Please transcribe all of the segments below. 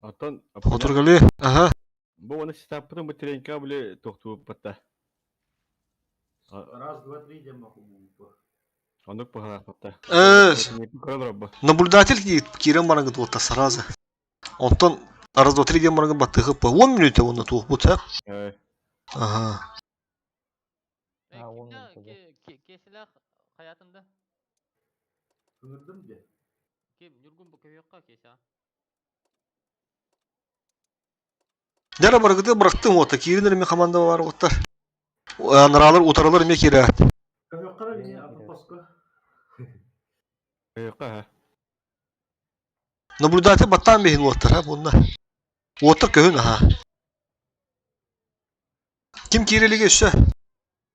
Оттон Хотургали, аха. Бу уонна ситаппытын бу тренка били тохтууппатта. Раз, два, три диэн бу. Оннук быһалаахпатта. Наблюдатель киирэн бараҥҥыт уолта сразу. Онтон раз, два, три диэн бараҥҥыт баттыахыппа. 10 мүнүүтэ уонна туохпут, а? Аха. А, 10 мүнүүтэ. Кесилэх хаятын да? Ыҥырдым дьэ. Ким Ньургун бу көһүөххэ Кеся. Дьэ барыгыты бырахтым уота киирин эрэ команда бар уоттар. Анаралар утаралар эмиэ киирээт. Көһүөххэ эмиэ атын хоско. Көһүөххэ ха. Наблюдатель баттаан биһин уоттар ха буонна. Уоттар көһүн аха. Ким киирэлигэ өссө?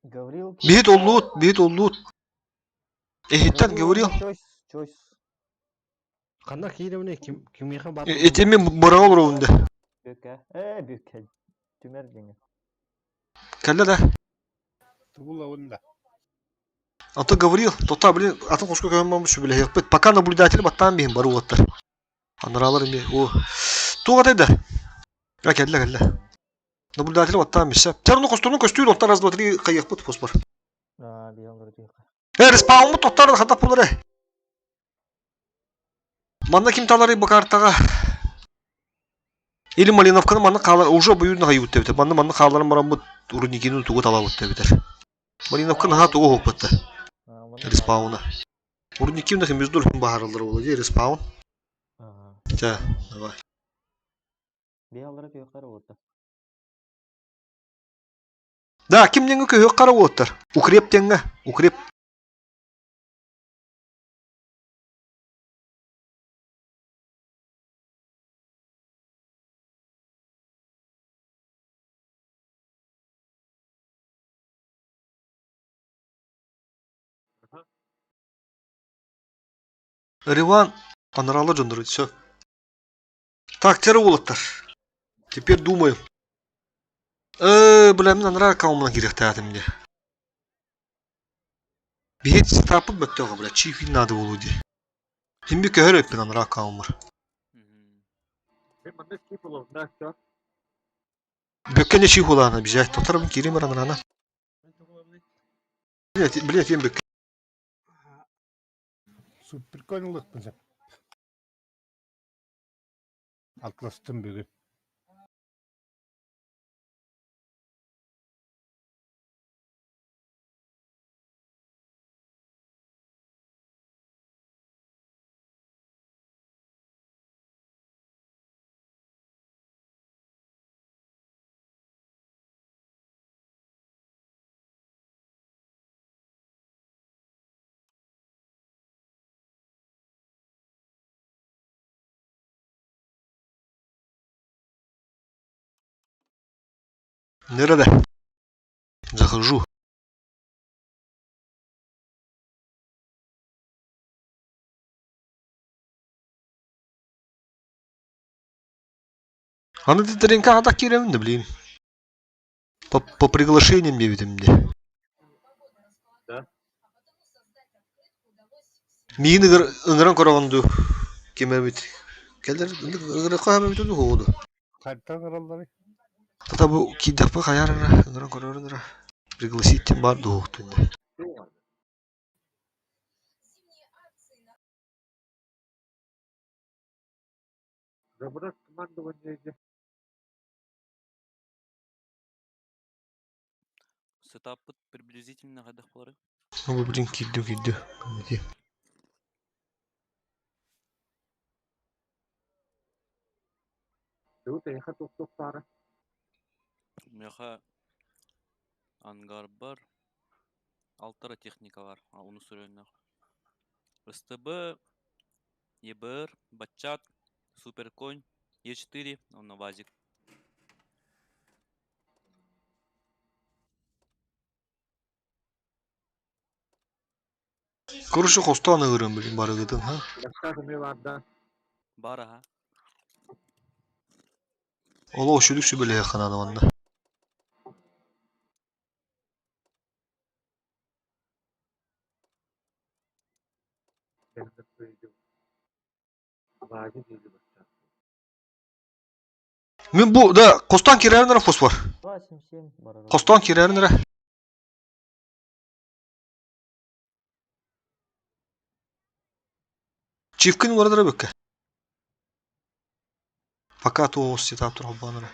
Гаврил. Биһит оллуут, биһит оллуут. Эһиттэн Гаврил. Чойс, чойс. Ханна киирэбиний? Ким кимиэхэ бар? Ити мен быраҕа олоробун да. Бүкэ. Ээ, бүкэ. Түмэр диҥэ. Кэллэ да. Тугулабын да. А то Гаврил, тота, блин, атын хоско көһөн сүбэлэһиэхпит. Пока наблюдатель баттаан биһин бары уоттар. Анаралар эмиэ. О. Туох атай да? А, кэллэ, кэллэ. Наблюдатель баттаан биссе. Чарны хосторун көстүүр, онтон раз, два, три хайыахпыт хоспор. Аа, биһин көрүтүөххэ. Э, респауммут тоттар хатап булар. Манна ким таларый бу картаҕа? Или Малиновканы манна хаалар уже обоюдно хайыбыт эбитэ. Манна манна хаалларан бараммыт Рудникину тугу талабыт эбитэр. Малиновка наһаа тугу уһуппатта. Респауна. Рудникин да между баһараллар буола дии респаун. Ча, давай. Биһаллара күөххэр уотта. Да, ким диэҥҥэ күһүөх хара уоттар. Укреп диэҥҥэ, укреп. Риван анаралар дьоннору все. Так, тера уолаттар. Теперь думаю. Бля, мин анараа аккаунмунан киириэхтээтим дии. Биһиги сетаппыт бөттөҕө, бля, чип надо буолуо дии. Ким би көһөр эппин анараа аккаунмар. Бүккэ не чих улаана бизэ. Тотарым киирим аранарана. Блин, тиэн бүккэ. Суперконь ылыахпын сөп. Атластым бүгүн. Nerede? Захожу. Аны титренка так киирэбин да блин. По приглашениям диэбитим дии. Да. Миигин ыҥыран көрөҕүн дуу? Ким эбит? Кэлэр ыҥырыахха эбит дуу хоҕуду? Хантан ыралларый? Тата бу киирдэхпэ хайаар эрэ, ыҥыран көрөрүн эрэ. Пригласить тем баар дуоһуктун дии. Забрать командование иди. Сетаппыт приблизительно хайдах буоларый? Ну, блин, киирдим, киирдим. Тут эйиэхэ туох-туох баара? Миэхэ ангар бар, алтара техника бар, ону суруйуннах. СТБ, ЕБР, Батчат, Суперконь, Е4, онно ВАЗик. Короче, хостоон ыҥырыам блин барыгытын, ха? Бастаах эмиэ баар да? Бар аха. Олох үчүгүк сүбэлэһиэххэ наада манна. Вазик или Батчат. Мин бу да хостон киирэрин эрэ фосфор. 2,77 барар. Хостон киирэрин эрэ. Чивкин уларыдара бүккэ. Пока туох ситап туралбанара.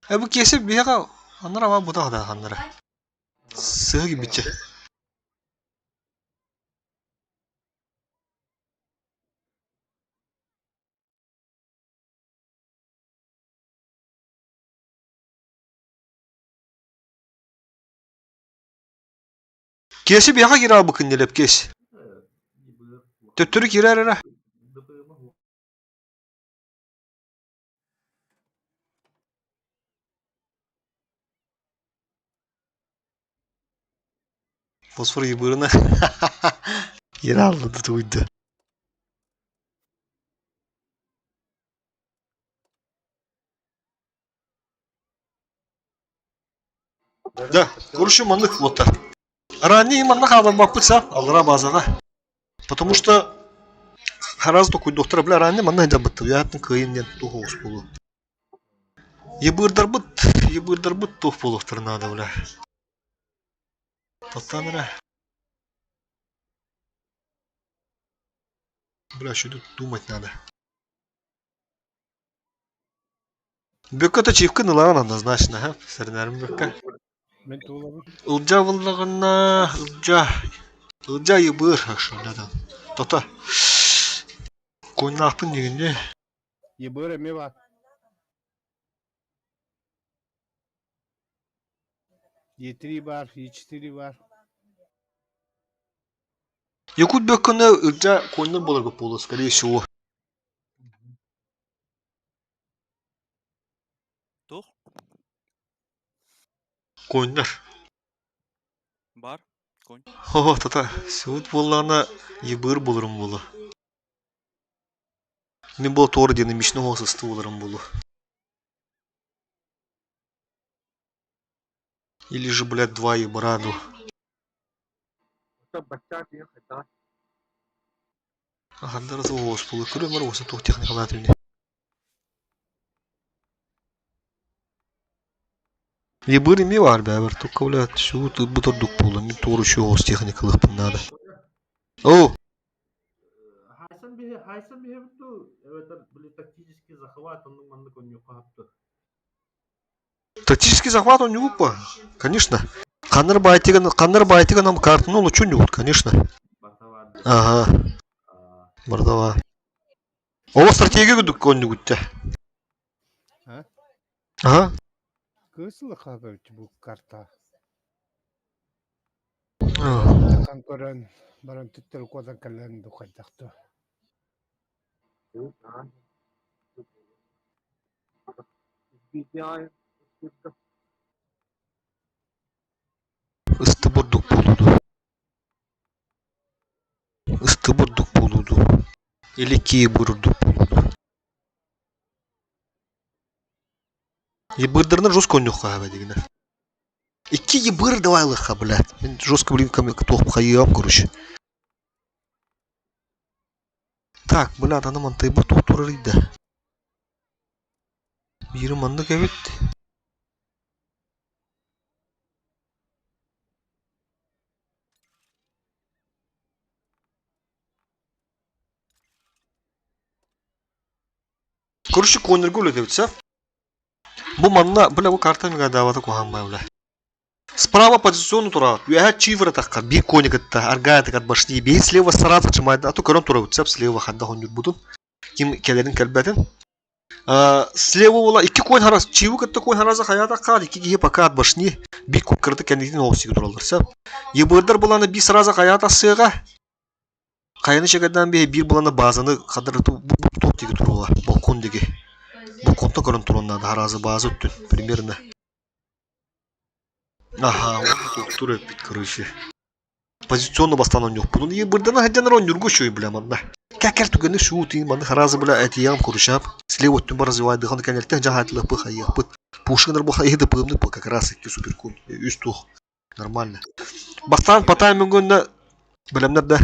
Э бу киэсэ биһиэхэ аннара ава бутах да ханнара. Сыһы кибиччэ. Киэсэ биһиэхэ киирэ бу күннэлэп киэс. Төттөрү киирэр эрэ. Фосфор ебырына. Yeri aldı tuydu. Да, короче, маннык вот так. Ранее манна хааларбаппыт са, аллара базаҕа. Потому что хараз токуйдуохтара бля ранее манна сылдьарбыт уйаатын кыайын диэн туох оҕус буолуо. Ебырдарбыт, ебырдарбыт туох буолуохтара наада бля. Тоттан эрэ. Бля, что тут думать надо. Бүккэ чивкин ылаҕын однозначно, ха, сэрэнэрим бүккэ. Мин туулабын. Ылдьа буллаҕына, Ылдьа, Ылдьа айыбыыр, ошондо Тота. Куоннаахпын диигин дии. Ебыр эмиэ баар. Е3 баар, Е4 баар. Якут бөккөнө Ылдьа куоннар буоларга буолуо, скорее всего. Туох? Коннор. Бар. Конь. О, тата, суут буоллаҕына ебыр буларым буолуо. Мин буола туора динамичный уол сысты буоларым буолуо. Или же, блядь, два ебра, ну. Аһардар уос буолуо. Көрүөм эрэ уоса туох техникалаат ини. Ебыр эмиэ баар бэйэбэр, только, блядь, суут ылбыт ордук буолла. Мин туора үчүгэй оҕус техникалыахпын наада. Оо! Хайсан биһи хайсан биһэбит дуу эбэтэр били тактический захват оннук маннык онньуохха хаптыр. Тактический захват онньугук по? Конечно. Ханнар баайтыган ханнар баайтыган картаны олочу онньугут, конечно. Бартавар Ага, бардава. Ол стратегия курдук онньугут те. А? Ага. Кыыс лыхаабыт бу карта. Аа. Хан көрөн баран түттэр куотан кэлэн бу хайдахту. Ысты бурдук буолуду. Ысты бурдук буолуду. Или кии бурдук буолуду. Ебырдарына жестко онньуохха хаба дигинэ. Икки ебыр давай лыха, блядь. Мин жестко блин туох хайыам, короче. Так, блядь, аны мантайбар туох турар ыйда. Биири маннык эбит. Короче, конерге үлэтебит, сөп? Бу манна, бля, бу карта мегадаабата куһаан бля. Справа позиционно турар. Үөһэ чивр атахха биир кони кытта аргаатык от башни биир слева стараться отжимает, а то көрөн турабыт сөп слева ханна хонньурбутун. Ким кэлэрин кэлбэтин. Слева була икки конь харас, чивы кытта конь хараза хайаатахха икки киһи пока от башни биир кырды кэннитин оҕусига тураллар сөп. Ебырдар буланы биир сразу хайаатассыаға Хайаны чэкэрдээн биһи биир булана баазаны хадары туох диэки туруоҕа, балкон диэки. Балконтан көрөн туруон наада араазы бааза өттүн примерно. Аһаа, туохтуур эппит короче. Позиционно бастаан оонньуохпутун и бырдана сылдьаннар оонньуурга үчүгэй бля манна. Кэкэр түгэни шуу тиин манна хараазы бля этиэҕим короче слева өттүн бар развивайдыхан кэннэртэн дьаһаатылыахпыт хайыахпыт. Пушкиннар бу хайы да пыымнык как раз икки суперкун үс туох нормально. Бастаан по таймингу бэлэмнэр да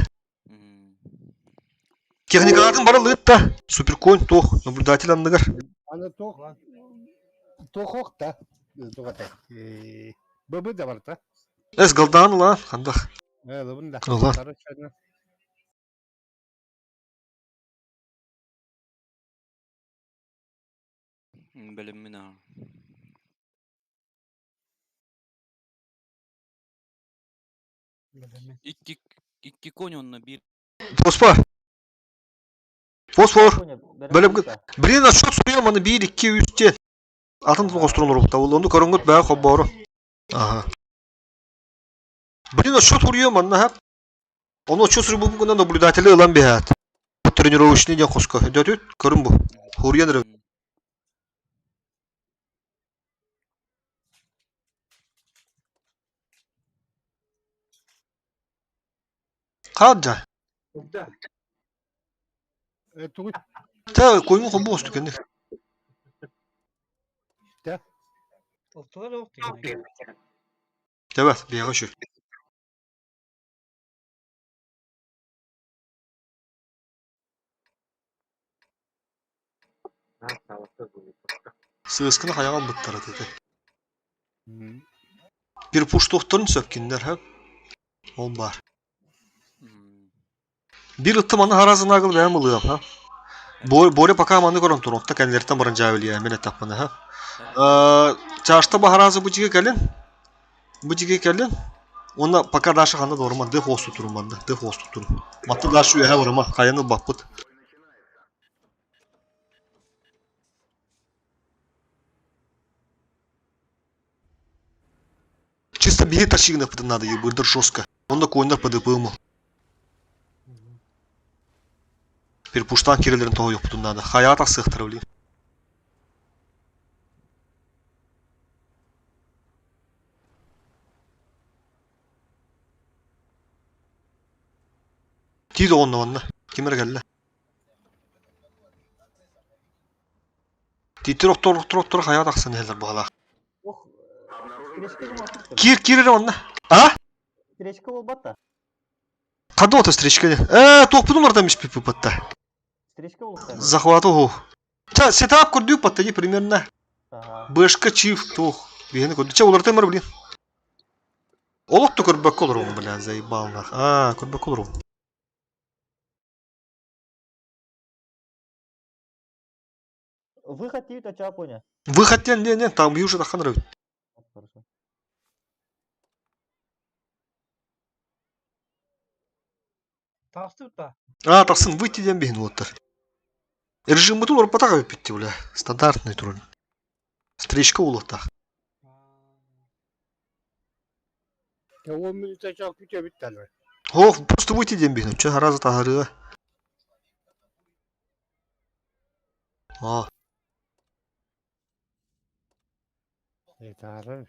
Техникаларын бары лыытта. Суперконь туох наблюдатель анныгар. Аны туох Туох да туох этэй Быбы да барыта. Эс галдаан ылаа хандах. Э ылабын да. Ыла. Короче, Бэлэммин аа. Бэлэммин. Икки икки конь онно биир Фосфор. Фосфор. Коня, Бэлэм бэлэм да. Блин, отчет суруйам аны 1 2 3 диэн. Атын оҥостор олорбута. Ол ону көрөҥҥүт бээ хоббоору. Аха. Блин, отчет суруйам манна ха. Ону отчет суруйбуппун гына наблюдатели ылан биһээт. Тренировочный диэн хоско. Өйдөөтүт? Көрүн бу. Хуруйан эрэ. Хаалдьа. Э тугуй? Тэ койму хоббу осту кэнник. Тэ. Ылтылар ох деген. Тэбэт, биэҕэ үчү. Сыысканы хайаҕа ылбыттара этэ. Перпуштуохтарын сөп кинилэр һэ. Ол баар. Биир ыттым аны хараасынаагыл бэйэм ылыам ха. Боря пока маны көрөн тур, отта кэннилэриттэн баран дьаабылыйа мин эттэхпинэ ха. Чашта баһараазы бу дьигэ кэлин. Бу дьигэ кэлин. Уонна пока Даша ханна да барыма, дых уосту турун манна, дых уосту турун. Матты Даша үөһэ барыма, хайаны ылбаппыт. Чисто биһи тащигнаппытын надо, ебырдыр жестко. Онно коннор ПДП-му. Перпуштан кирелерин тоһуйуохпутун надо. Хайаҕа тахсыахтара блин. Тиит оҕонно манна. Ким эрэ кэллэ. Тииттэр охтор охтор охтор хайаҕа тахсан иһэллэр баҕалаах. Ох, встречка буолбатта. Киир киир эрэ онно. А? Встречка буолбатта. Ханна ото встречка не? Э, туохпутун бардан испиппит Встречка буолуохтаах. Захвату ху. Ча, сетап көрдүү паттани примерно. Ага. Бышка чиф туох. Биһини көрдү. Ча уларытан бар блин. Олох да көрбөккө олоробун, бля, заебал нах. А, көрбөккө олоробун. Выход тиит оча поня. Выход диэн не не там уже тахан эрэ. Хорошо. Таҕыстыбыт да. А, тахсын выйти диэн биһин уоттар. Режиммытын олорпотох эбиппит бля. Стандартный турар. Встречка улуохтаах. 10 минута чал күтөбүт талар. Ох, просто выйти диэн биһин. Чэ, хараза таһарыа. А, Э таарар.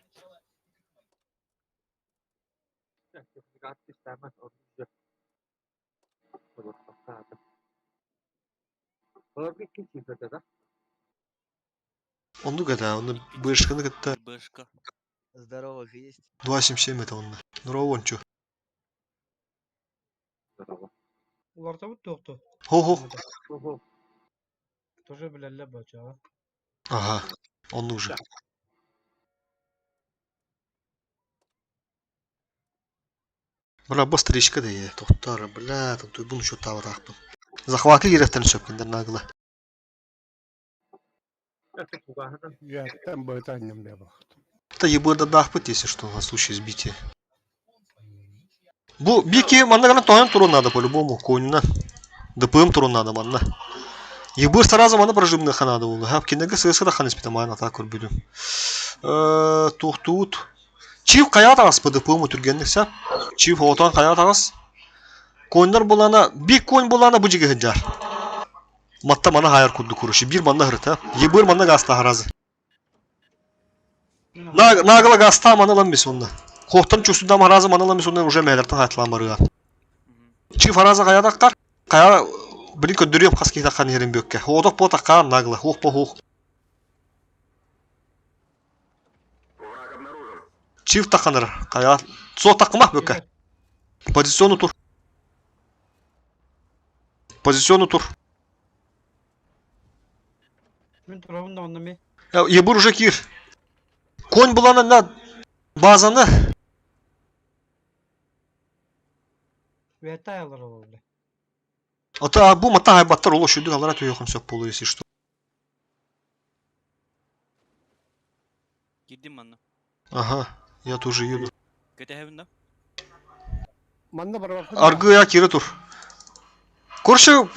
оннук это, онну бышканы кытта Бэшка. Здоровых есть? 2.77 это онно. Нуровон чу. Улартабыт туохту. Хо-хо. Тоже билэллэр бачаҕа. Ага, оннук же. Бля, быстречка да е, тохтар, бля, там туйбун еще таврахпын. Захваты керектен сөпкендер нагла. Яттан бытанным да бахт. Это ебырда дахпыт, если что, на случай сбития. Бу бики манна тоһон турун надо по-любому, конина. ДПМ турун надо манна. Ебыр сразу манна прожимных надо было. Хап кинеге сысы да ханыс питамайна так көрбүдүм. Э, тухтуут. Чиф кая тагас по ДПМ түргенник сап. Чиф отон кая тагас. Коннар булана, бик конь булана бу жиге хыджар. Матта мана хайар кудду куруши. Бир манна хырыта. Ебыр манна гаста харазы. Нагла гаста мана лан бис онна. Хохтан чусудам харазы мана лан бис онна уже мэлертен хайтлан барыга. Чиф харазы кая таккар. Кая блин көддүрүөм хас киһи таккан иһэрин бүөккэ. Хоодох по таккаан нагла. Хуох по хуох. Чиф такканыр. Кая со таккымах бүөккэ. Позициону тур. Позициону тур. Мин турабын да онно ми. Ебур уже кир. Конь булана на базаны. Үөтэ айалар олордо. Ата бу мата хайбаттар оло шүдүк алара төйөхөн сөп болу если что. Кирдим манна. Ага, я тоже еду. Кэтэһэбин да? Манна барбаппын да. Аргыа кире тур. Короче,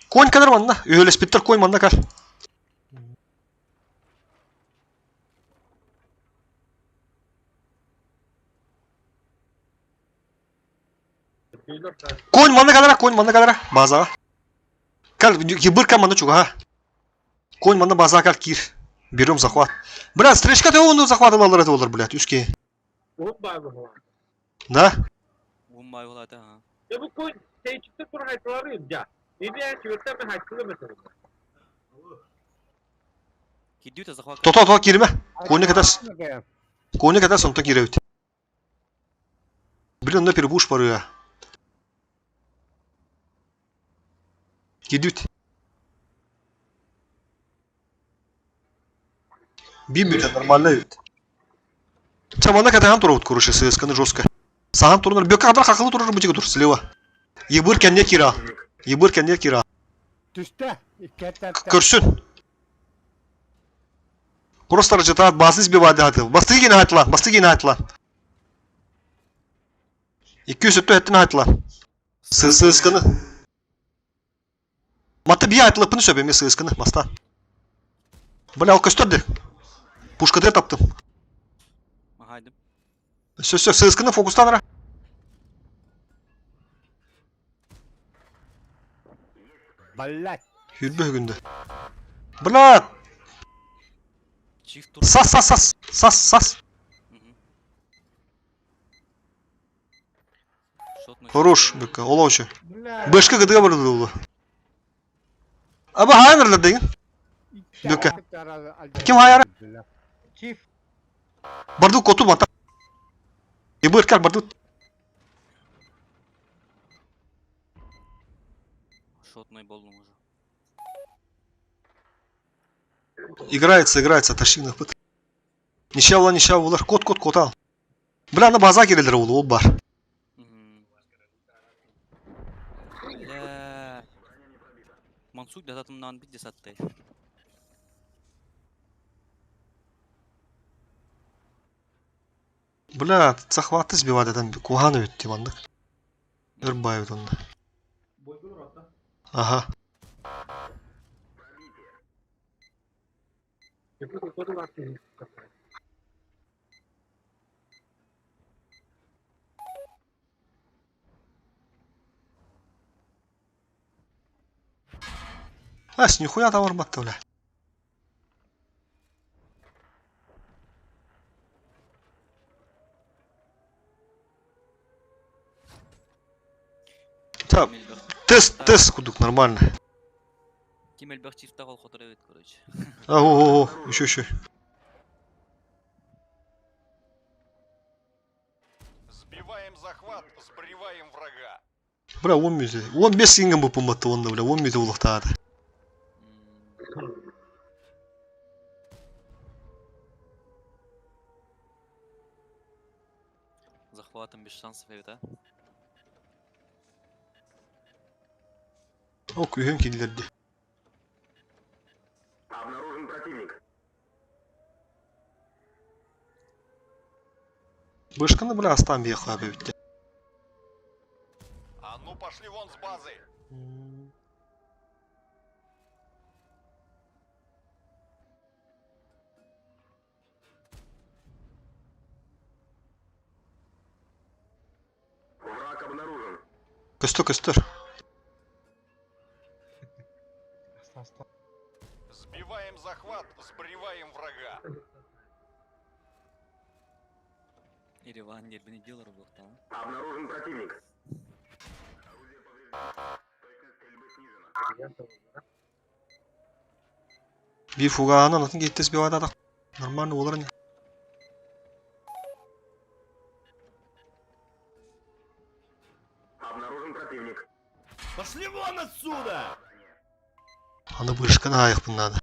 конь кэлэр манна. Үһөлеспиттер конь манна кэл. Конь манна кэлэрэ, конь манна кэлэрэ. Базаҕа. Кэл, ебырка манна чугаһа. Конь манна базаҕа кэл киир. Берем захват. Бля, стречка ты оны захват ылалар это олар, блядь, үске. Уһук баар быһылаах. Да? Уһун баай буолаата аха. Дьэ бу конь тэйиччиттэн туран хайдыларыым дьа. Ини чүгэттэн мен хайдылым этэрим. Кирдүүтэ захват. Тото, тото киирмэ. Кони кэтас. Кони кэтас, онто киирэбит. Блин, онно перебуш барыа. Кирдүүт. Биир мүнүүтэ нормально эбит. Чэ, манна кэтэһэн турабыт, короче, ССК-ны жестко. Саһан турунар, бөккө хатар хахылы турар бутига тур, слева. Ебыр кэнниэ кира. Ебыр кэнниэ кира. Түстэ. Икки Көрсүн. Просто рачатаат баасын сбивать хатыл. Бастыгы гене хатылан, бастыгы гене хатылан. 200 өттө хэттин хатылан. Сысканы. Маты бия айтылыппын сөп эми сыысканы бастаан. Бля, ол көстөр де. Пушкады таптым. Ахайдым. Все, все, сыысканы фокустан ара. Блять. Хүрбө күндө. Бля, Чиф тур. сас, сас, сас, сас, сас. Хорош, быкка, олоочу. Бля. Бышка гыдыга барды улу. Аба хайнерлер деген. Бөккө. Ким хайара? Чиф. Барды коту бата. Ебыр кар барды. Шотный болдум уже. Играется, играется, тащи на пыт. Нишалла, нишалла, улар. Кот, кот, кот ал. Бля, аны база келелер улу, ол бар. Бля. Мансук дататымнан бит десатты. Бля, захваты сбивать там куганы өтті мандык. Ырбай өт онда. Ага. Ас, нихуя там арбатта, бля. Так, тест, тест кудук, нормально. Ким элбэх чифтах ол хотор эбит, короче. А, о, о, о, еще, еще. Сбиваем захват, сбриваем врага. Бля, он мүзе. Он бес синган бұл пыматты онда, бля, он мүзе улықтады. Захватом без шансов эбит, а? О, күйген кейлерді. Обнаружен противник. Бышканы, бля, астан бияққа бітті. А ну пошли вон с базы. Враг обнаружен. Көстө, көстөр. Сбиваем захват, сбриваем врага. Ереван нервini делар буохтаҕа. Обнаружен противник. Bir фуганы анатын кеттес бивададақ. Нормально олар не. Обнаружен противник. Пошли вон отсюда! Аны бышканы аяқпын надо.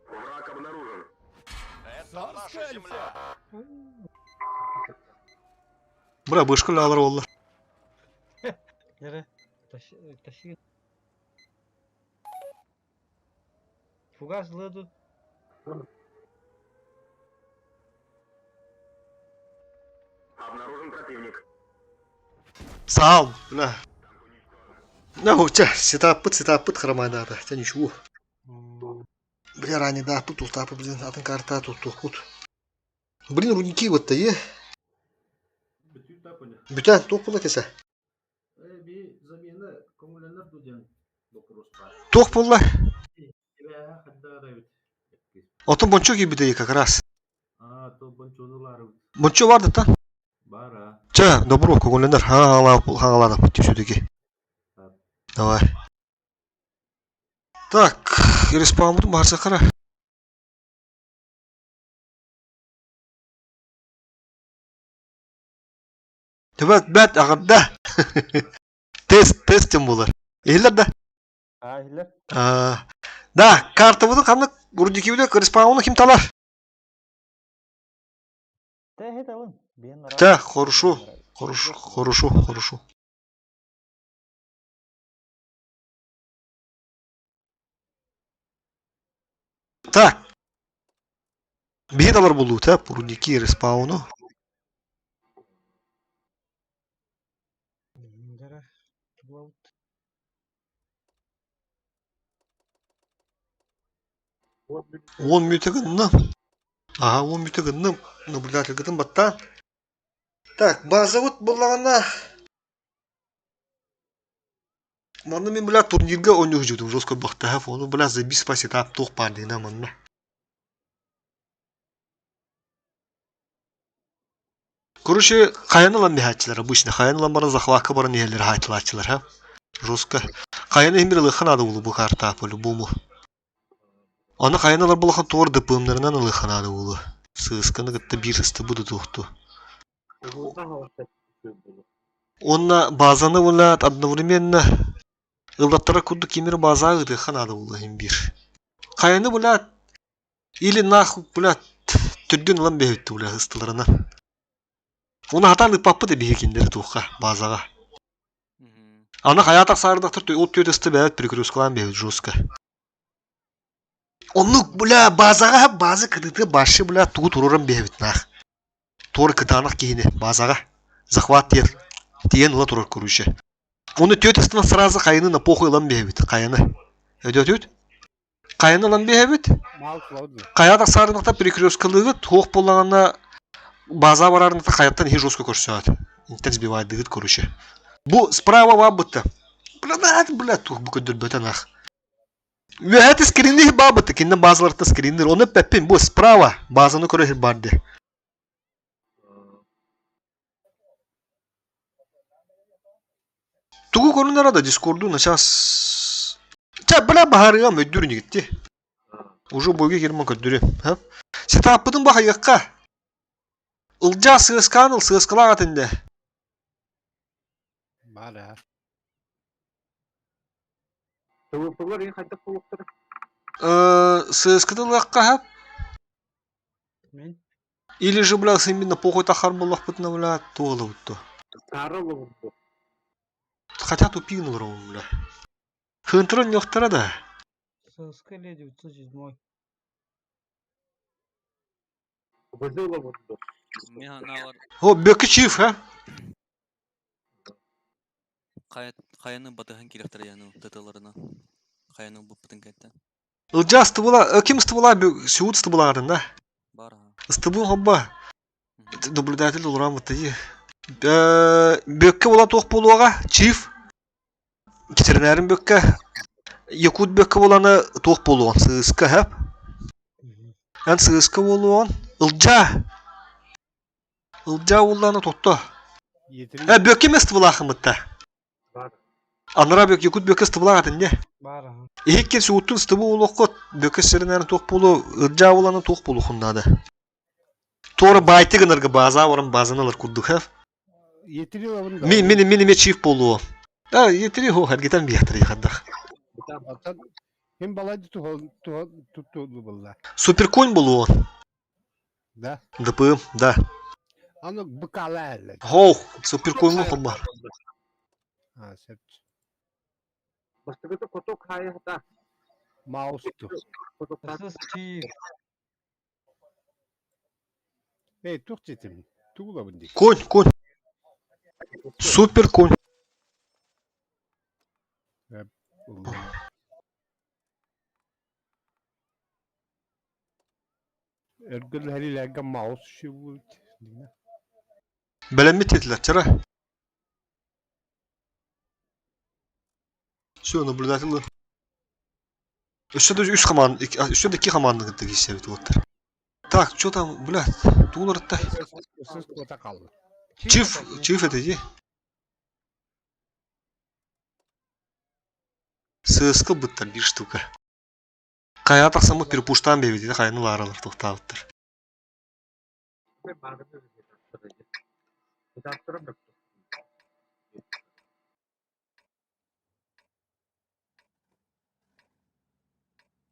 Враг обнаружен. Это наша земля. Бра бышкалалар олла. Нere? Taşı. Фугас лыду. Обнаружен противник. Саал, бля. Ну, чэ, сетаппыт, сетаппыт хромайдаата. Чэ, ничего. Бля, ранее да, тут устапы, блин, атын карта тут тут. Блин, рудники вот-то е. Бүтүү тапыны. Бүтэн, туох була кесе? Э, би замена көҥүллэнэр дуу диэн боппуруос баар. Туох буолла? Эбээһэ хайдах эрэ эбит. Отон бончо киирбитэ как раз. Аа, то бончону ылаарыбыт. Бончо бар да Баар аа. Чэ, добро, көҥүллэнэр. Хаҥалаана түсүдүги. Давай. Так, респаунбутун баһарсахара. Төбөт бэт аҕырда. Тест, тест тем булар. Иһиллэр да? Аа, иһиллэр. Аа, да, картабытын ханнык рудникибитэ респауну ким талар? Тэ хет алын. Биэн Тэ, хорошо, хорошо, хорошо, хорошо. Так. Биһи талар булуута, рудники респауну. Нere? Тулаут. 10 мүнүүтэ гынным. Аха, 10 мүнүүтэ гынным. Наблюдательгытын баттаан. Так, базабыт буллаҕына Манна мин, бля, турнирга оонньуу сылдьыбытым жестко бахтаһа, ону, бля, забис по сетап туох баар дина манна. Короче, хайан ылан биһааччылар обычно, хайан ылан баран захватка баран иһэллэр хааччылааччылар, ха? Жестко. Хайаны иһин бир ылыахха наада буолуо бу картаа по-любому. Аны хайан ылар буоллахха туор ДПМнарынан ылыахха наада буолуо. Сыысканы кытта биир сыстыбыт тутуохту. Уонна базаны уонна одновременно ыллаттара курдук кимир база ыытыахха наада буолуо иһин биир. Хайаны, блядь, или нахуй, блядь, төрдүн ылан биһиттэ, бля, ыстыларынан. Уну хатаан ыппаппыт биһи кинилэри туохха базаҕа. Аны хайаатах саардахтар ол түөт ысты бэйэбит перекресткалаан биһит жестко. Оннук, бля, базаҕа база кытыты башы, бля, тугу туруоран биһэбит наах. Туор кытаанах киһини базаҕа захват диэн тиийэн ыла турар короче. Уну түөт ыстынан сразу хайаны на похуй ылан биһэбит хайаны. Өйдөөтүгүт? Хайаны ылан биһэбит. Хайа тахсаарынахта перекресткалыыгыт, туох буоллаҕына база барарынахта хайаттан иһи жестко көрсөөт. Интен сбивайдыгыт короче. Бу справа баабытта. Бля, бля, туох бу көрдөрбөтө нах. Үөһэ скринни баабытта, кинне базаларта скриннер. Оны пеппин бу справа базаны көрө барды. Тугу көрүнэр да дискорду начаас. Ча бля баһарыга мөддүр нигитти. Уже бойга кирман көрдүрү. Сетаппытын бахайыкка. Ылдьаа сыаскаан ыл сыаскалаах атынде. Баар ТВПлар и хайдах буолуохтара? Сыаскатын ылыахха Мен. Или же, бля, именно похуй тахар буоллахпытына, бля, туох ылабыт Саара олобут. Хотя тупигн ылар бля. Хынтыран ньохтара да. ССК или 907. Бызы олобут. Мен аналар О, бөкү чиф, ха? Хайаны батыһан кириэхтэрэ яны тытыларына. Хайаны буппутун кэттен. Ылдьаа ыстыбыла, ким ыстыбыла, сүүт ыстыбылаарын да. Бар аха. Ыстыбын хобба. Наблюдатель уларан бытты. Бөккө була туох буолуоҕа, чиф. Китернәрин бөккө. Якут бөккө буланы туох буолуон, сыыска, хэп. Эн сыыска буолуон. Ылдьаа. Ылдьаа улланы тотто. Э, бөккө эмес ыстыбылаахымытта. Бар. Анара бөк, якут бөккө ыстыбылаах этинде. Бар аха. Иһиккен сууттун ыстыбы улуоххут, бөккө сиринэрин туох буолу, ылдьаа буланы туох буолуохун наада. Туора байты гынарга база баран базаны ылар курдук, хэп. Етири ылабын да. Мин мин мин эмиэ чиф буолуо. А, етири хо эргитэн биэхтэрий хардах. Оттон ким балайды туһал булла. Суперконь буолуо. Да. ДПМ, да. Аны быкала әлі. Хоу, суперконь холба. А, сөп. Бастакыта хоток хайата. Маусту. Сыс чиф. Эй, тух детим. Тугулабын дии. Конь, конь. Супер конь. Өргөл хэрилэргэ маус шибут. Бэлэммит диэтилэр, чара. Все, наблюдатель. Өссө да үс команда, өссө да икки команда кытта киирсэбит уоттар. Так, что там, блядь, тууларытта. Сыс куота қалды. Чиф, чиф это иди. Сыска быттар биир штука. Хайа тахсаммыт перепуштаан биэбит, хайаны лааралар тохтаабыттар.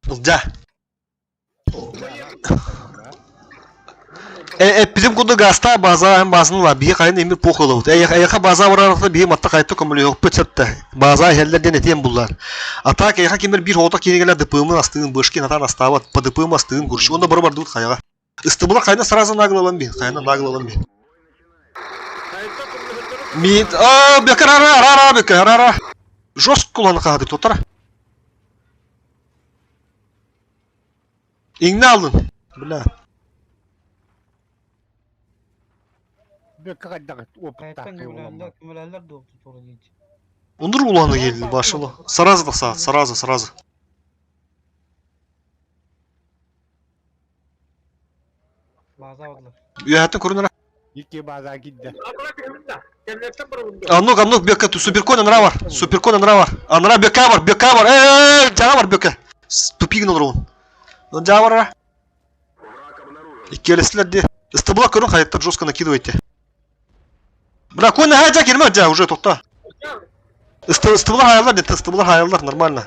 Ылдьаа. Э, эппитим курдук гаастаах баазаҕа эн баазаны ылаа, биһи хайын эмир пуох ылабыт. Эйиэхэ бааза барарахта биһи матта хайта көмөлөһүөхпүт сөптө. Бааза иһэллэр диэн этиэм буллар. А так эйиэхэ кимэр биир оҕото киинигэлэр ДПМ-ын астыын, бышкин атаан астаабат, по ДПМ астыын курчу. Уонна бары бардыбыт хайаҕа. Ыстыбыла хайна сразу нагло ылан биһин, хайна нагло ылан биһин. Мин, а, бекер ара, ара, ара, бекер, ара, ара. Жестко уланы хаһады тотара. Иҥнэ алын. Бля. Бөккө хайдах опыттаах Хайаттан буоламмын. көмөлөһөллөр, көмөлөһөллөр дуо тура диэчи. Унур уланы келди башылы. Сразу тахса, сразу, сразу. Бааза бардылар. Үөһэттэн көрүнэр. Икки бааза киирдэ. Аннук, аннук, бөккө, суперкон анара бар. Суперкон анара бар. Анара бөккө бар, бөккө бар. Э, жаға бар бөккө. Тупигин олоруун. Жаға бар ара. Иккиэлэстилэр дии. Ыстыбыла көрүн хайаттар жестко накидывайте. Бля, конь наһаа дьа кирмэ дьа уже тохто. Ыстыбыла хаайаллар дии, ыстыбыла хаайаллар нормально.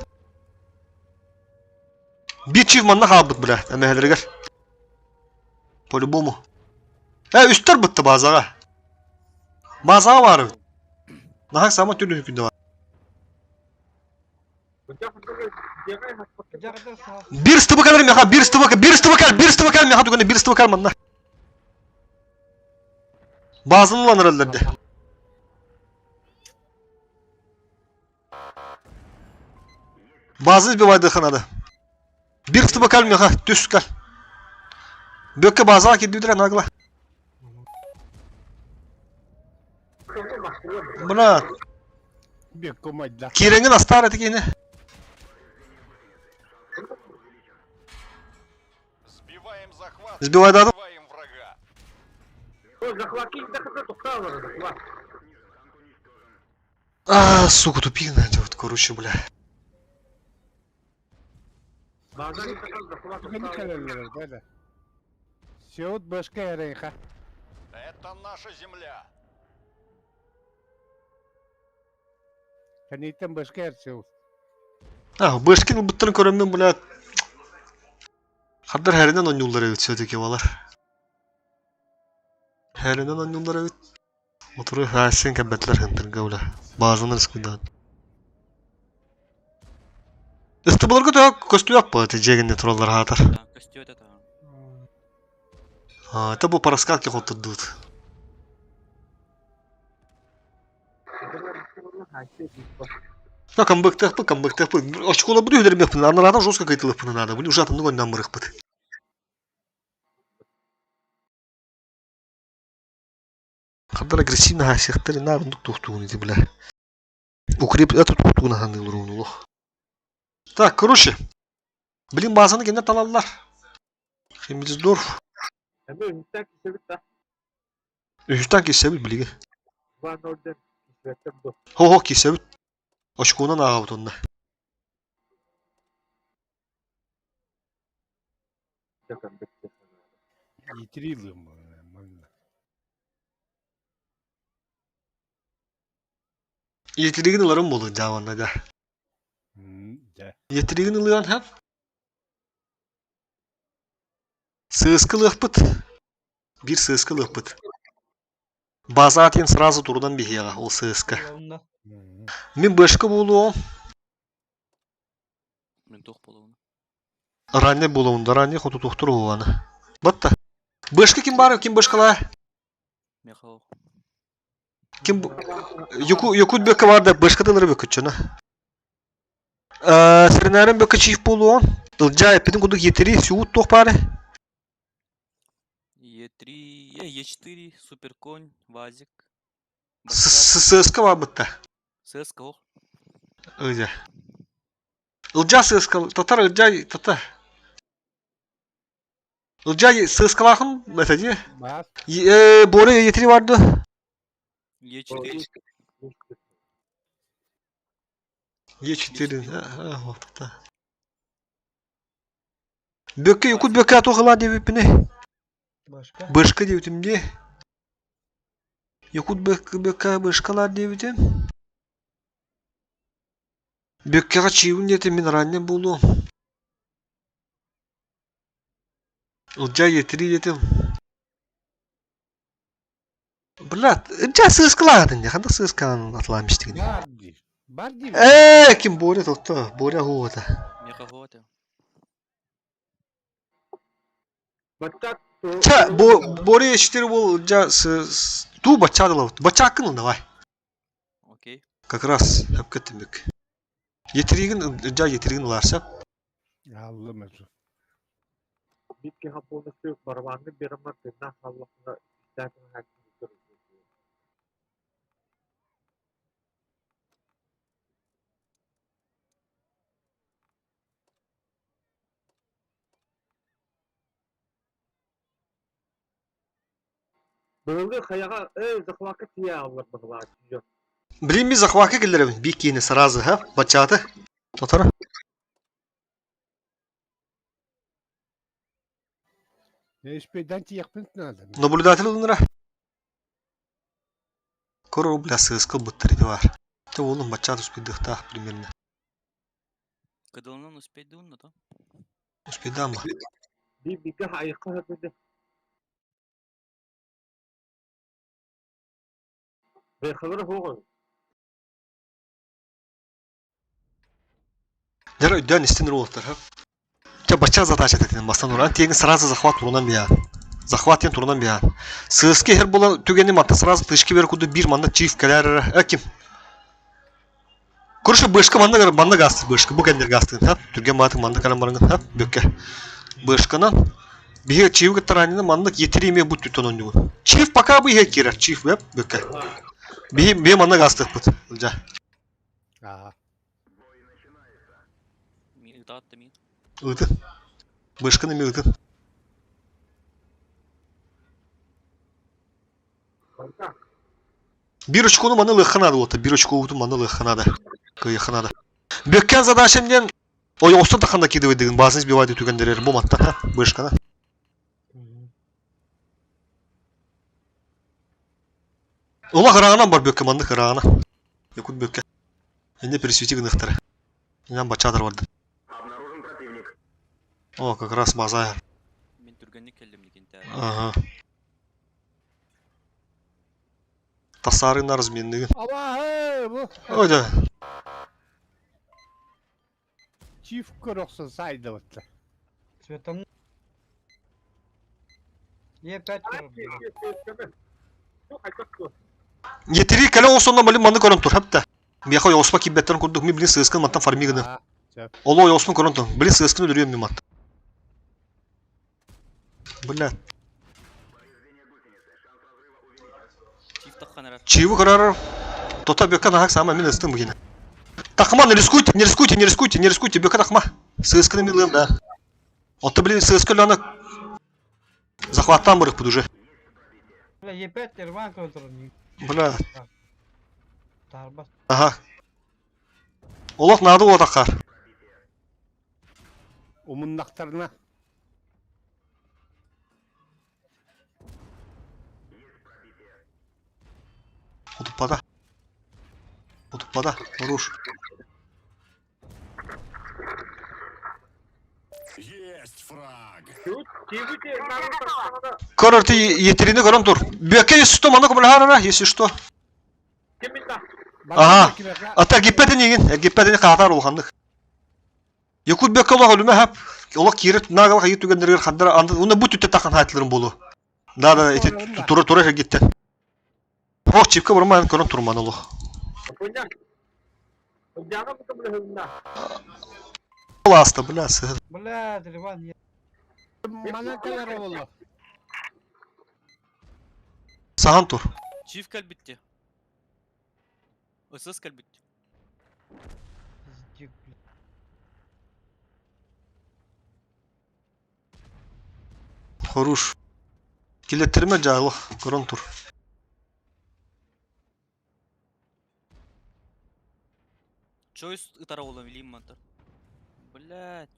Биир чив манна хаалбыт бля, эмэһэлэригэр. По-любому. Э, үстэр бытты базаҕа. Базаҕа баар эбит. Наһаа саама түнү күндэ бар. Биир стыбы кэлэр меха, биир стыбы, биир стыбы кэл, биир стыбы кэл меха түгэнэ, биир стыбы кэл манна. Базаны ылан эрэллэр дэ. База избивайдыха надо. Биир стыбы кэл меха, түс кэл. Бөккө базаҕа кирдүүдэрэ нагло. Брат, Бөккө умайда. киирэҥҥин астаар этэ киһини. Сбиваем захват. Сбивайдаатым. Сбиваем врага. А, сука, тупик найдет, короче, бля. Түгэнник кэлэллэр да. Сеут башка эрейха. Это наша земля. Кэнниттэн башка эр сеут. А, бышкин ылбыттарын көрөммүн, бля. Хаддар хэринэн оонньууллар эбит все-таки балар. Хэринэн оонньууллар эбит. Отыру хаассын кэлбэтилэр хынтырга, бля. Базаны рискуйдаан. Ыстыбыларга төһө көстүөх бу дьиэгинне тураллар хаатар. Көстүөт это. А, это бу параскатки хоттурдуут. Да, камбэктээхпит, камбэктээхпит. Очколорбут үһүлэримиэхпин, анараатан жестко кыйтылыахпын наада. Бу уже атыннык ойноон барыахпыт. Хандар агрессивно хаасыахтар, наар оннук туохтуугун ити, бля. Укреп, это туохтуугун аһаныылар уонулух. Так, короче, блин, базаны кэннэ талаллар. Хемельсдорф. Үһүстэн киирсэбит билиги. Хо-хо киирсэбит. Очкуонан ааҕабыт онно. Иитирилым манна. Иэтиригин ыларым буолуо дьаабанна да. Дьэ. Иэтиригин ылыан хап. Сыыска ылыахпыт. Биир сыыска ылыахпыт. База диэн сразу турунан биһиэҕэ ол сыыска. Ылабын да. Мин бышка буолуом. Мин туох буолуоҕун. Ранее буолуом да ранее хотутуохтур уһуганы. Батта. Бышка ким баар ким бышкалаа? Михаил. Ким Юку Якут бөккө бар да бышка тылары бөккөччөнө. Сэринээрин бөккө чииф буолуон. Ылдьаа эппитин курдук етери сүүт туох баары. Е3, Е4, Суперконь, Вазик. Сыска барбытта. ССК ох. Ылдьа. Ылдьаа сыска татар ылдьаа тата. Ылдьаа сыскалаахын это дии. Баас. Боря етери барды. Е4. Е4. Вот Бөккө Якут бөккө атуохылаа диэбиппиний? Башка. Бышка диэбитим дии. Якут бөккө бышкалаар диэбитим. Бөккөҕө чиибин диэтим мин ранее буолуом. Ылдьаа етири диэтим. Блядь, ылдьаа сыыскалаатын дии. Ханнык сыыскаан атылаан истигин? Бар дии. Бар дии. Ээ, ким Боря тохто, Боря хуота. Меха хуота. Баттак. Ча, Боря 4 бол жа с ту бачадылабыт. Бачаккын давай. Окей. Как раз хөпкөттүмүк. Етиригин жа етиригин ыларсап. Аллым өзү. Битке полностью барабанны беремер тына халлахна истәкин хаким. Былыргы хаяга эй захватка тие аллар быгылаа түйө. Блин, ми захватка келлеребин. Би кийини сразу, ха? Бачаты. Тотара. Эспейден тиекпин надо. Наблюдатель улунра. Корор бля сыскал буттар иди бар. Те олун бачат успедыхта примерно. Кыдылынан успеть дуун, то? Успедам. Би биге айыкка хөтүдө. Бехалар хугы. Дер өйдөн истин роллар, ха? Те бача задача тетин бастан уран тегин сразу захват турунан биян. Захват тен турунан биян. Сыски хер була түгени матта сразу тышки бер куду бир манда чиф келер. Ким? Көрші бышка манна манна гасты бышка бу кендер гасты ха түрген мааты манна каран барган ха бөкке бышканан биhe чивге таранина манна етириме бу түтөн ондугу чиф пока бу кирер чиф беп бөкке биhe бие манна гасты бут жа Аа. Ми ытаатты ми. ыты бышканы ми ыты бир очкону манна лыханады ота бир очко уту манна лыханады кыйханады бөккен задачам ден ой остон таханда кидывай деген басын сбивайды түгендерер бу матта ха бышкана Ола кырағынан бар бөкке манны кырағына. Якут бөкке. Энде пересвети гыныхтары. Инан бачадыр барды. О, как раз база. Мен түргенник келдим деген тә. Ага. Тасарын разменныгын. Аба, бу. Ой, да. Чиф көрөксө сайды бытты. Цветом. Е5 көрөр. Етири кэлэ осонна малин манны көрөн тур хапта. Мияха ойоспа киббеттерин курдук ми блин сыскын маттан фармигыны. Аа. Оло ойоспун көрөн тур. Блин сыскын өлөрүөм ми мат. Бля. Чиф тахханарар. Чивы карар. Тота бөкка нахак сама мин ыстым бугина. Тахма не рискуйте, не рискуйте, не рискуйте, не рискуйте, бөкка тахма. Сыскын милым, да. Отто блин сыскын лана захваттан барык буд уже. Бля Е5 Ерман көрөр. Бля. Тарбас. Ага. Олох нады отаққар. Умуннактарына. Утуппада. Утуппата. Хорош. Есть фраг. Көр ты етерини көрөн тур. Бүөккэ если что, маны көмөлөһөр если что. Ага. Ата эргиппэтин игин, эргиппэтин хаатар улаханнык. Якут бүөккэ олох өлүмэ хап. Олох киирит нагалах айы түгэннэригэр хандара анды уна бу түттэ тахан хаатыларын болу. Да да ити тура тура эргиттен. Ох чипка бармаан көрөн турман олох. Ласта, бля, сыһын. Бля, Иван, Манан кэлэр болло. Сахан тур. Чиф кэлбитти. СС кэлбит. пиздюк, бля. Хорош. Килеттерме жайлы, көрөн тур. Чойс ытара ола билим мантар. Блять.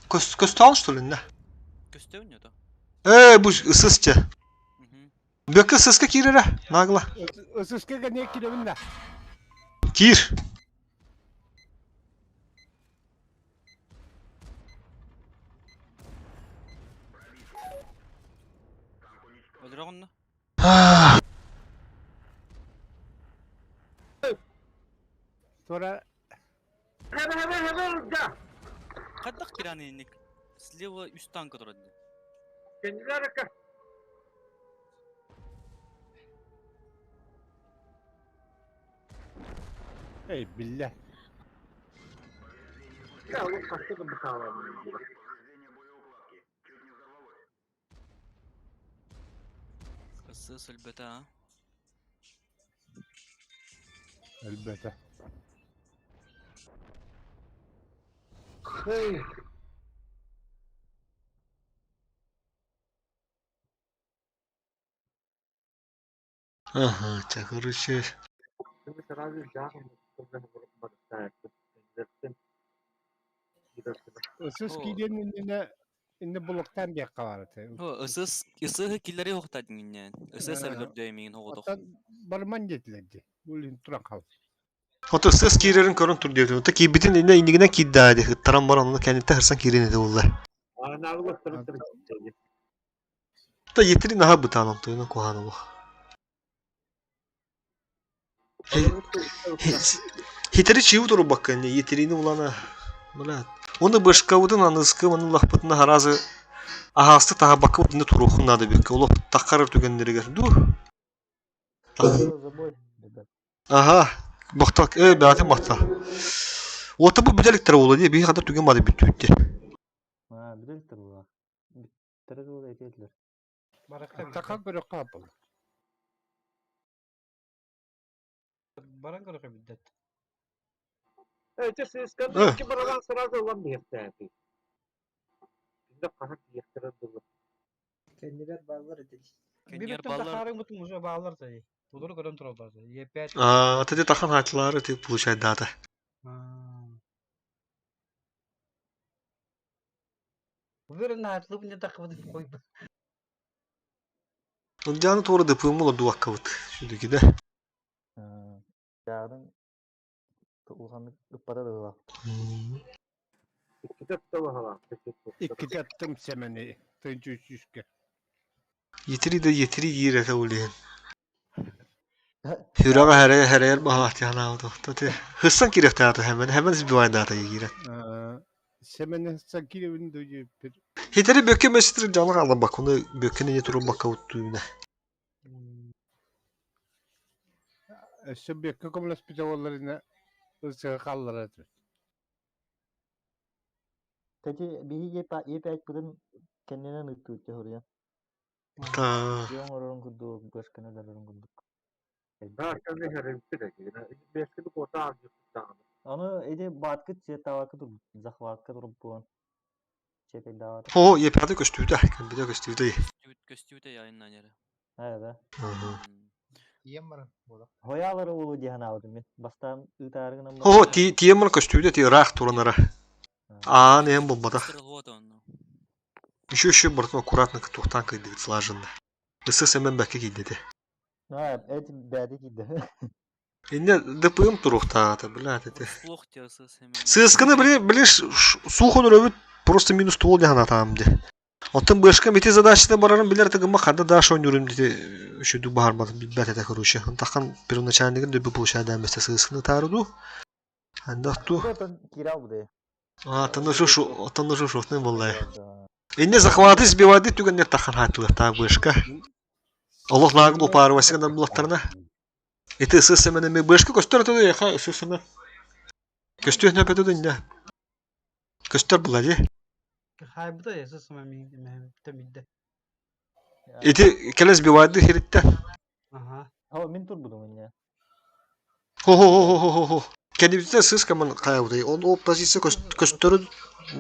Көс көстөөн что ли, не? Көстөв не то? Э, бу ысысча. Мгм. Бөккө сыска киирэрэ, нагла. Ысыска не киребин да. Киир. Өлөрөҕүннэ? Sonra Хайдах киран инник? Слева үс танка турар дии. ey billah. СС өлбөтө а. Elbette. Ага, ча, короче. Ысыс О. киирен инне инне булуктан бек кабараты. О, СС СС киллери хоқтадың иннен. СС Э, өлөрдө мигин хоғотох. Оттан барман детилерди. Булин туран кал. Ото сыс киирэрин көрөн тур диэбитим. Ото киирбитин инне иннигинэн киирдээ дии. Ыттаран баран ону кэнниттэн хырсан киирин этэ булла. Та етирин аха бытаан онтуйунан куһаана бу. Хитери чиу турбакка инне етерини улана. Бля. Оны башкабытын аныскы маны лахпытына харазы аһаасты таһабакка утунна туруохун наада бикке. Олох таххарар түгэннэригэр ду. Спасибо за бой, ребят. Аха. Бахтал. Э, бәтин бахтал. Ота бу бүтэликтер буолла дии. Биһи хатар түгэн бады бүттүбүттэ. А, бүтэликтер була. Бүттере була этетлер. Баракта Тақан көрө капыл. Баран көрө биддет. Кэннилэр бааллар этил. Кеннер Бибиттен баллар тахарын бутун уже баалар тайы. Тулары көрөн туралар. Е5. А, ты тахан хатлары ты получает дата. Уверен, атлып не тахыбы койбу. Ылдьааны туора дыпыыммын ордубаккабыт. Сүдүки да. Жарын улханнык ыппата да була. Икки таттым семени. Тынчы үчүскө. Етири да етири иир этэ улиһин. Хүрэҕэ хэрэ хэрээр баһаахтыханаабыт ты хыссан кириэхтээтэ хэмэн хэмэн сбивайдаата киирэн. Семени сакиребин дойу бир. Хитери бөккө меситир жаны хаалан бак уну бөккөнү не турун бакка уттуйна. Өссө бекке көмөлөс бите ысыга каллар этибит. Кстати, биһи Е5 бутун кэннинэн ыттыыт хоруйан. Та Жон орорун курдук, башканы дарорун курдук. Аны эди баткы цветавакы тур, захватка туруп буон. Чепек дават. О, епяды көстүүтэ, кэмбидэ көстүүтэ. Көстүүтэ яйыннан яра. Ха да. Ием баран була. Хоялары улу дихан алдым мен. Бастан ытаарыгынан О, ти тиеммар көстүүтэ ти ыраах туранара. Аа, нэм болбата. Еще еще бартын аккуратно тухтан кыйдыгыт слаженно. Ысы сэмэн бәкке кийдети. А, эти бәди кийди. Инне ДПМ туруохтаата, блядь, это. Плох те ССМ. Сысканы били били сухо өрөбүт просто минус туол диэн атаам ди. Оттон бышка ити задачаны барарын билер тыгыма хада даш ойнурум дити үшүдү баарбатын билбэт этэ короче. Онтахан первоначальныгын дөбү получадаан бесте сысканы таарыду. Андах ту. Кирал буде. А, танушу шутны боллай. Инне захваты сбивады түгеннер тахан хатылы та бышка. Олох наагыл упары васиган булаттарына. Ити ССМ ми бышка көстөр туду яха ССМ. Көстөр нөпөтү инне. Көстөр була ди. Хайбыта ССМ ми темидде. Ити келес бивайды хиритте. Ага. О, мен турбудум инне. Хо-хо-хо-хо-хо. Кенибитте сыска ман кайбыдай. Он о позиция көстөрү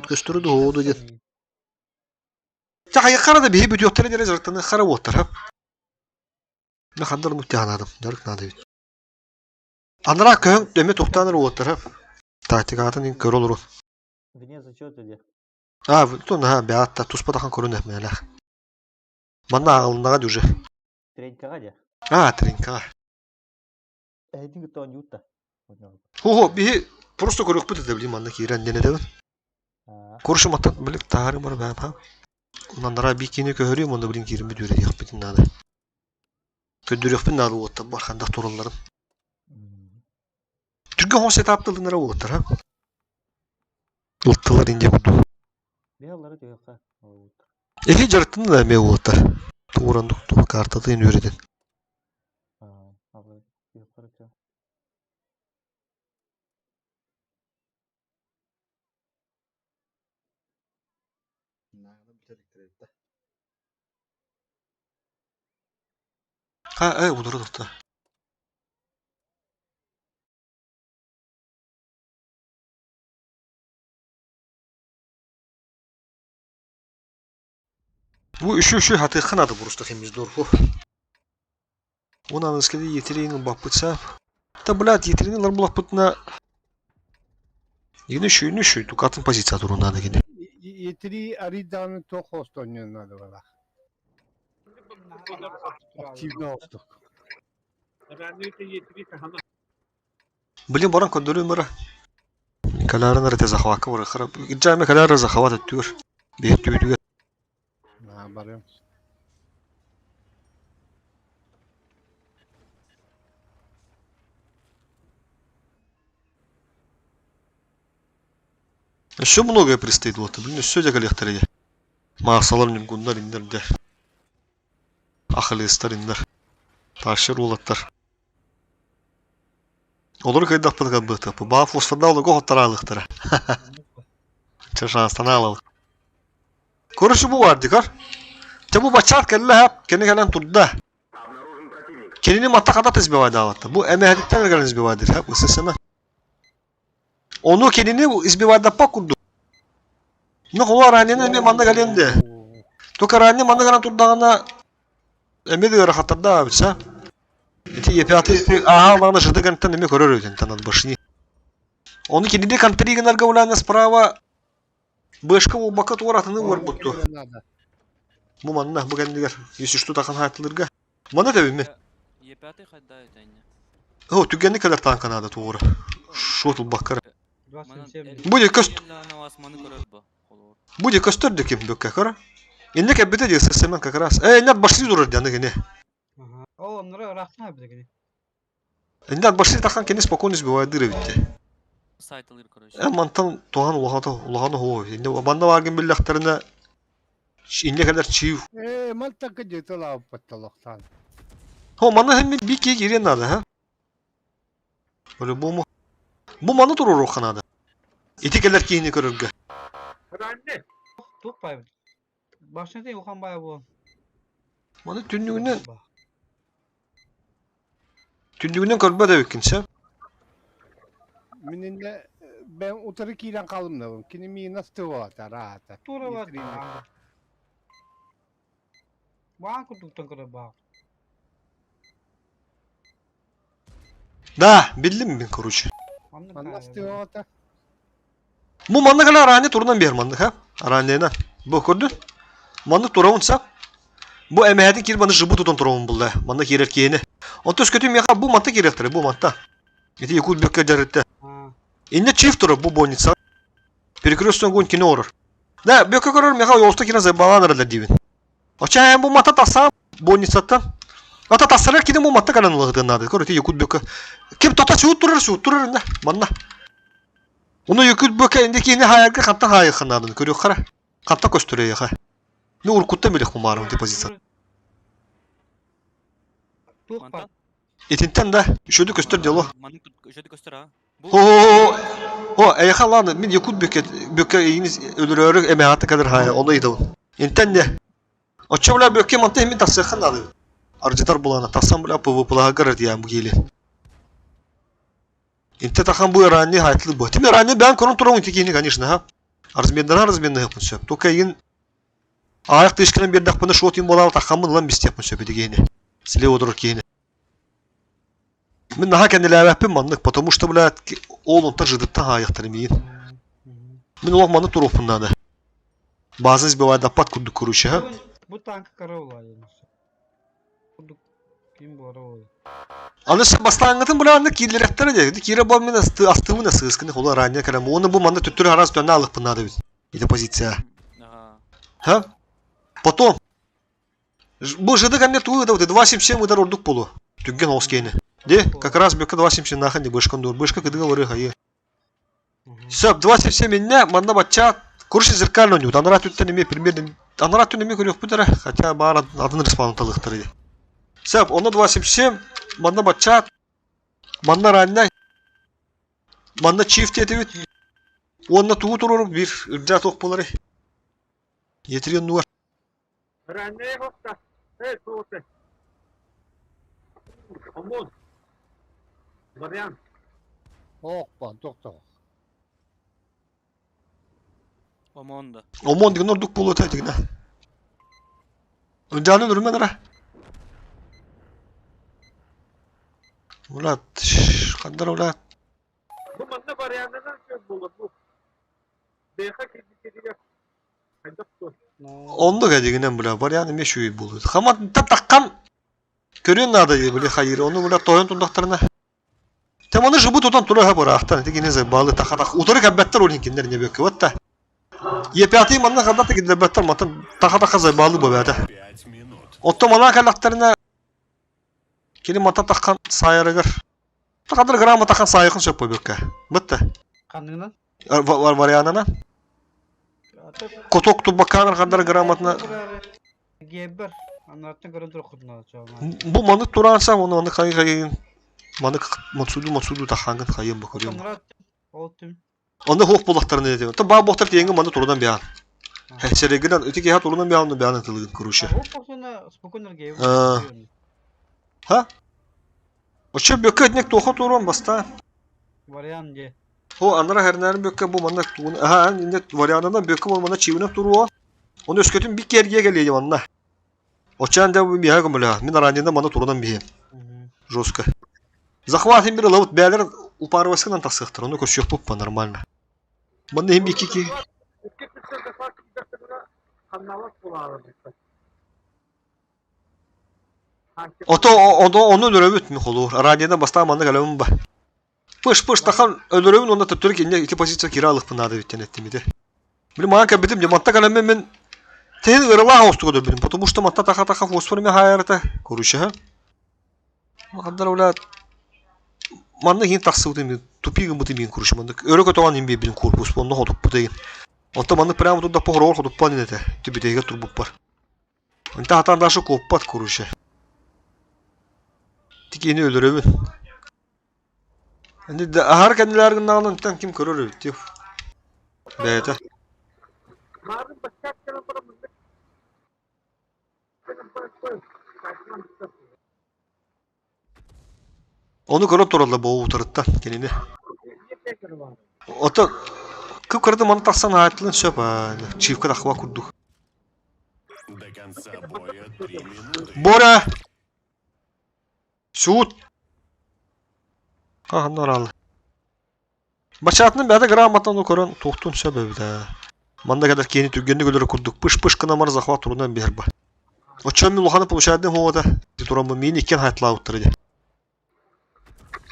көстөрү ходу дед. Та хара да биһи бүтүөхтэрин эрэ жарыктаны хара уоттар. Мен хандар муттяанадым. Жарык надо бит. Анара көң дөмө тухтаныр уоттар. Тактикатын ин көр олору. Вне зачета де. А, тун ха бяатта туспатахан көрүнө мэлэх. Манна агылыннага уже. Тренькага де. А, тринка. Эдин то нюта. Хо-хо, биһи просто көрөкпүт эте билим манна киирен дене дебин. Көрүшүм аттан билик таары бар бәм ха. Онан бикини көһөрүм, онда билин киирин бүдүрэ диэхпитин надо. Көдүрүөхпүн надо уотта бар хандах туралларын. Түргө хон сетаптылдынара уоттар ха. Улттылар инде буду. Бихаллары түйөкка. Эхи жарыттын да эме уоттар. Туурандук ту картатын үөреден. Ха, удары тохта. Бу үшү хатыхын ады просто хемиз дорху. Онан ыскеде етерейін баппытса. Та, блядь, етерейін лар булаппытына... Егіне шүйіні шүй, тукатын позиция турунда гине. Етри ариданы тоқ остоньон надо было. Активно осток. Блин, баран көндөрү мара. Каларын арате захвака бар. Харап. Иджаме калары захват өттүр. Бет түбүтүгө. На, барым. Еще многое предстоит вот. Блин, все декалехтер Масалар нюнгундар индер де. Ахылыстар индер. Ташыр улаттар. Олар кайдаппын кабыты. Ба фосфорда олар готтар алыктара. Чашастан алал. Көрүшү бу бар дикар. Те бу бачат келле хап, кени келен турда. Кенини матта када избивай даватта. Бу эмэһэдиттен келен избивайдыр хап, ССМ. Ону кенини избивайда па курду. Ну, холар ранены эме манна келенди. Только ранее манна келен турдагына эме де рахаттарда битса. Эти епяты ага, ладно, жыды кенттен эме көрөр өтен танат башни. Оны кенини контригенерге уланы справа Бышка ол бака туаратыны бар бутту. Бу манна бу кендигер. Если что тахан хаттылырга. Мана тебими. Е5 хайда этәйне. О, түгенни кадar танка надо тугура. Шотул баккар. Будет көст. Будет көстөр деким бөккә кара. Инне кәббите дигән сәсәмән как раз. Э, инне башли дурар дяны гене. О, оннары рахна бит гене. Инне башли тахан кене спокойно сбивает дыры битте. Сайтылыр, короче. Э, мантан туган улахата улаханы хо. Инне банда баргын билләхтәренә инне кадәр чив. Э, малтака жетала патталохтан. Хо, мана һәм бик кирен надо, ха? По-любому. Бу маны турур ханада. Ити келер кийини көрөргө. Туп бай. Башына тей ухан бай бу. Маны түннүгүнөн түннүгүнөн көрбө да беккинсе. Мининне ben утары киирен калымнабын. Кини миинас тыва рата. Тура бар. Баа кутуктан көрө баа. Да, билдим мен, короче. Маннас тыва Бу манны кала аране турунан бер манны ха. Аранена. Бу көрдүн? Манны туравынса. Бу эмэһэтин кир маны жыбы тутан туравын булда. Манны кирер киени. Онто өскөтүм яха бу манта киректер, бу манта. Ити Якут Бөккө дьарытта. Инне чиф турар бу больница. Перекрестный огонь кино орор. Да, Бөккө көрөр меха ойоста кино забалан аралар диибин. Оча бу мата таса больницаттан. Ата тасарар кино бу матта калан ылыгытын наада. Көр ити Якут Бөккө. Ким тота суут турар, суут турар инне. Манна. Уну Якут Бөккө инде кини хаярга хантан хайыхын наадын көрүөх хара. Ханта көстөрөйөха. Ну уркуттан билих кумаарым депозиция. Туох бар? Итинтэн да үчүгэй көстөр дело. Маннык үчүгэй көстөр а. О, о, эйха ладно, мин якут бөкө бөкө игин өлөрөөрү эмэҕатта кадыр хая, ону ыйдабын. Интэн не? Оччо бля бөкө манта мин тахсыахха наада. Аржытар булана тахсан бля ПВП-лаһа диэн бу киили. Инте тахан бу ранний хайтлы бу. Тим ранний бән көрөн туран ити конечно, ха. Разменнара разменныхпын сөп. Только игин аяқ тышкынан бердақпыны шотин болал тахамын лан бистеппин сөп дегени. Силе отырыр киһини. Мин наха кэннилээбэппин маннык, потому что, блядь, ол онтон жыдыттан хаайахтар миин. Мин олох маннык туруохпун наада. База сбивайдаппат курдук короче, ха? Бу танка караула. Курдук ким буолара буолуо. Аны бастааҥҥытын бля анны киирэлэхтэрэ дии. Киирэ буол мин астыыбын сыыскыны хула ранее кэлэн. Уонна бу манна төттөрү араас төннө алыхпын наада бит. Ити позиция. Ха? Потом. Бу жыды кэннэ тугу ыдабыт 2.77 ыдар ордук болу. Түгген оҕус киэни. Де, как раз бөккө 2.77 нахын де бышкан дур. Бышка кыдыга барыы хайы. Сөп, 2.77 инне манна бачча курше зеркально ойнуут. Анараа түттэн эмиэ примерно анараа түн эмиэ көрүөхпүт эрэ. Хотя баар атын респаунталыктар иди. Сөп, онно 2.77 манна бачча манна раннай манна чиф диэтибит. Уонна тугу туруору биир ырдьаа туох буоларый? Етириэн нуар. Раннай хопта. Эй, туоте. Омон. Вариант. Оох, тохтоо. Омон да. Омон деген ордук буолуо этэ дигинэ. Ырдьааны өлөрүмэн эрэ. Улаат, хандар улаат. Бу манна вариантынан сөп буолар бу. Бэха кирдиккитигэр хайдах туох. Оннук эдигинэн бля, вариант эмиэ үчүгэй буолуо. Хама таххан көрүөн наада дии били хайыр. Ону бля тойон турдахтарына. Тем оны жыбы тутан тура быраахтан. Ити кини балы таха утары кэлбэттэр ол кинилэр не бөккө вот та. Е5 манна ханна та киллэрбэттэр мантан таха таха зайбалы бу бээтэ. Оттон манаа кэллэхтэринэ кини мантан таххан саайарыгар Тахадыр грамотахан саайыкын сөп бөккө. Бытта. Ханныгынан? Варианана. Коток тубакканар хандар грамотна. Гебер. Анараттан көрөн туруккутуна Бу маннык тураанса оны аны хайы хайын манык мансуду мансуду тахангын хайын бу көрүм. Ол түм. Онно хуох булахтарын этим. Та баа бохтар тиеңге маны турунан бяан. Хәчерегинен ити киһа турунан бяан бяан тылыгын короче. Ол посуна спокойно гебер. Ха? Очо бөккө этник туха турун баста. Вариант де. Хо анара хернәрин бөккө бу манна тугун. Аха, инде вариантынан бөккө бу манна чивинеп туруо. Оны өскөтүн бик кергие келеди манна. Очан да бу миха көмөлө. Мин аранында манна турунан бихем. Жестко. Захват им бир лавыт бәлер упарываскынан тасыктыр. Оны көрсөк бу нормально. Манна хим ики ки. Икки түстен захват кирдиккитигэр ханналас буолаары. Ото ото onu өлөрөбүт ми холур. Радиодан бастаан манна кэлэбин ба. Пыш пыш тахан өлөрөбүн онно төттөрү кинне ити позиция кире алыхпын наада биттен эттим ити. Били маан кэлбитим де манта кэлэммин мин тehen ырылаах оостуга өлөрбүтүм, потому что манта таха таха фосфор ми хаайарата короче ха. Хандар ула манна хин тахсыбытым мин тупик гыммытым мин короче маннык өрө көтөҕөн им биэрбитим корпус онно хотуппут эгин. Онтон маннык прямо туда похороҕор хотуппан ин этэ түбүтэйгэ турбуппар. Онто хатаан даша куоппат короче. Тикини өлөрөбүн. Аһар кэннилэр гыннаҕына онтон ким көрөр эбит дип. Бэйэтэ. Марын баччаат кэлэн баран мында Ону көрө тураллар бу утарыттан кинини. Ото кып-кырды маны тахсан аайтылын сөп чивка тахва курдук. До конца боя 3 минуты. Боря! Суут! Хаһан аралы. Бачаатынан бэйэтэ грамотаны көрөн туохтун сөп эбит ээ. Манна кэлэр киһини түргэнник өлөрө курдук пыш-пыш гына захват турунан биһэр ба. Оччо мин улаханы получаадым хуота. Тураммын миин иккиэн хайтлаабыттар ди.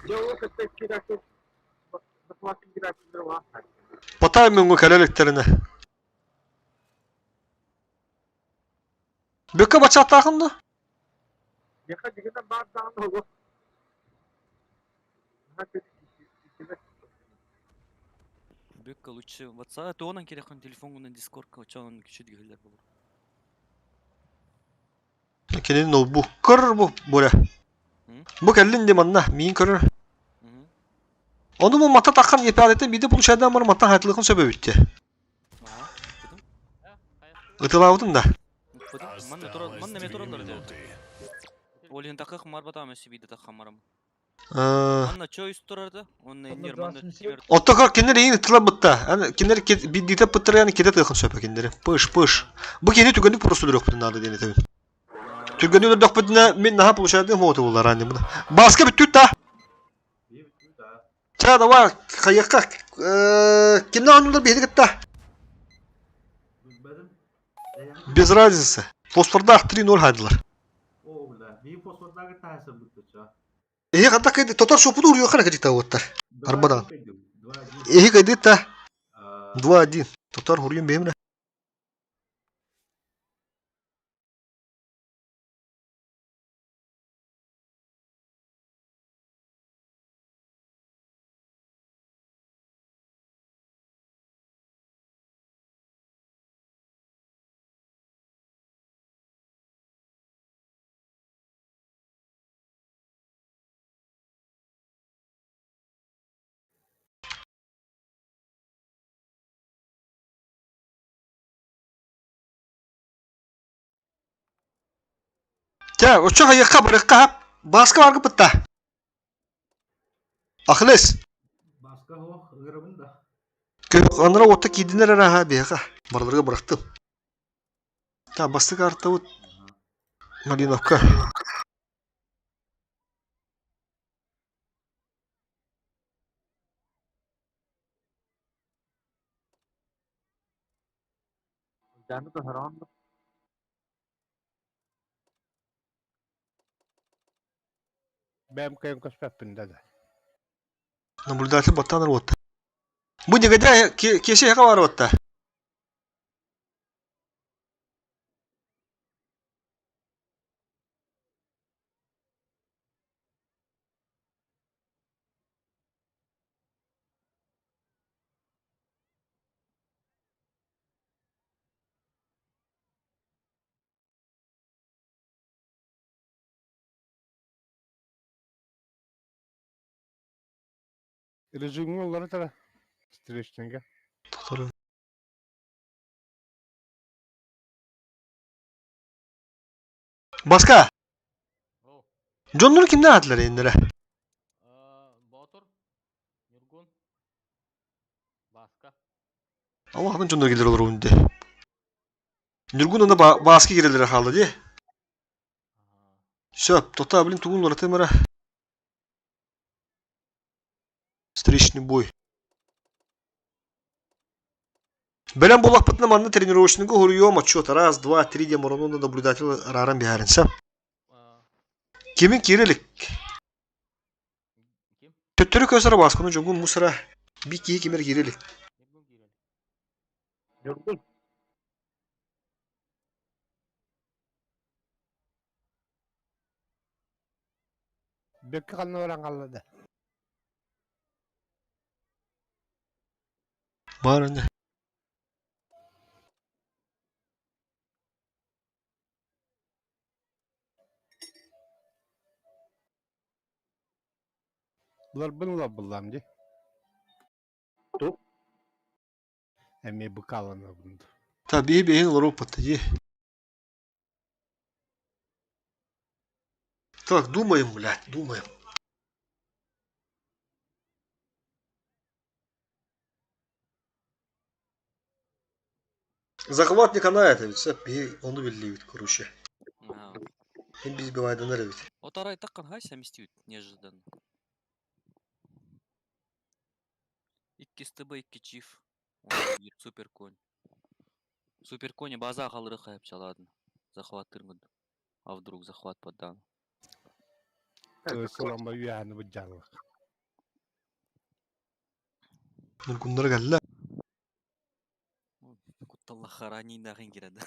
Дьэ, кытта киирээччи захват киирээччилэр улахан. По таймингу кэлэ иликтэринэ. Бүккэ бачааттаахын да? Миэхэ дьигинэн баар даҕаны олох. Бүккэ лучше WhatsApp туонан кирэххин телефоҥҥунан Discordка очоон күчүт гыһыллар болор. Кини ноутбук көр бу буря. Бу кэллин ди манна миин көрөр. Ону бу мата таххан епядeten биде получайдан бар мата хайтылыкын сөбөбүттэ. Ытылаабытын да. Манна турар, манна Осталось ме две тураллар дии. минуты. Ол иһин такых марбатаам өссө биирдэ таххамарым. Э, Манна чё үс турар да? Онно иннер манна тимер. Оттокор кинилер иин ытыла бытта. Аны кинилер биддите пыттырыяны кете тыхын сөпө кинилери. Пыш пыш. Бу кини түгэнник просто дүрөкпүтүн наада диэн этэбин. Түргэнник өлөрдөхпүтүнэ мин наһаа получайдым хооту булар аны буна. Баска бүттүт та. Бии бүттүү да. Ча давай хайыкка кимне оонньуулар биһиги кытта? Билбэтим. Без разницы. Фосфордаах 3-0 хайдылар. Оо, бля. Бии фосфордаагы таһайсан бүттү ча. Эһи хатта кайды тотор шопуду уруйо хара кадикта уоттар. Два Арбадан. один кайдым. 2-1. Эһи кайды та Аа, 2-1. Тотор хуруйун бэймне. Ча, очо хайыкка барыкка хап. Баска баргы пытта. Ахлес. Баска хоох ыгырабын да. Көп анара отта кийдинер ара ха биэха. Барларга бырахтым. Та бастык артабыт Малиновка. Дьааны таһараҕын да. Бэм кайын көспөппүн да да. Наблюдатель баттанар отта. Бу негодяй кеше хека бар отта. Режимҥэ олоро тара. Встречныйга. Тотор. Баска. О. Дьоннор кимнэ атлар эннere? Боотур, Ньургун, Баска. Аллахтан дьоннор келер олор унде. Нюргун аны баска кирелер халды ди. Сөп, тота блин тугун лора Встречный бой. Бэлэм буоллахпытына манна тренировочныйга хоруйуом отчет. Раз, два, три диэн моронуна наблюдатель арааран биһаарынса. Кимин киирэ илик. Ким? Төттөрү көсөрө баскыны дьоҥҥун мусора би киһи кимэр киирэ илик. Ньургун киирэ илик. Ньургун. Бөккө ханна баран хаалла да. Баар ини. Буларбын улар дии. Тук. Эмиэ быкааланабын. Та биһи биһин олорууппут дии. Так, думаем, блядь, думаем. Захват не канает, ведь все, биһи ону биллибит, короче. Ага. Хин биз бивайданар эбит. Отарай таккан хай сэмистибит неожиданно. Икки СТБ, икки чиф. Онно биир супер конь. Супер кони база халыры хайып ладно. Захват тыргын. А вдруг захват поддан. Сыламба үйәһәни бу дьаллык. Ньургуннара кэллэ. Кутталлахха раннийдаахын кирэ да.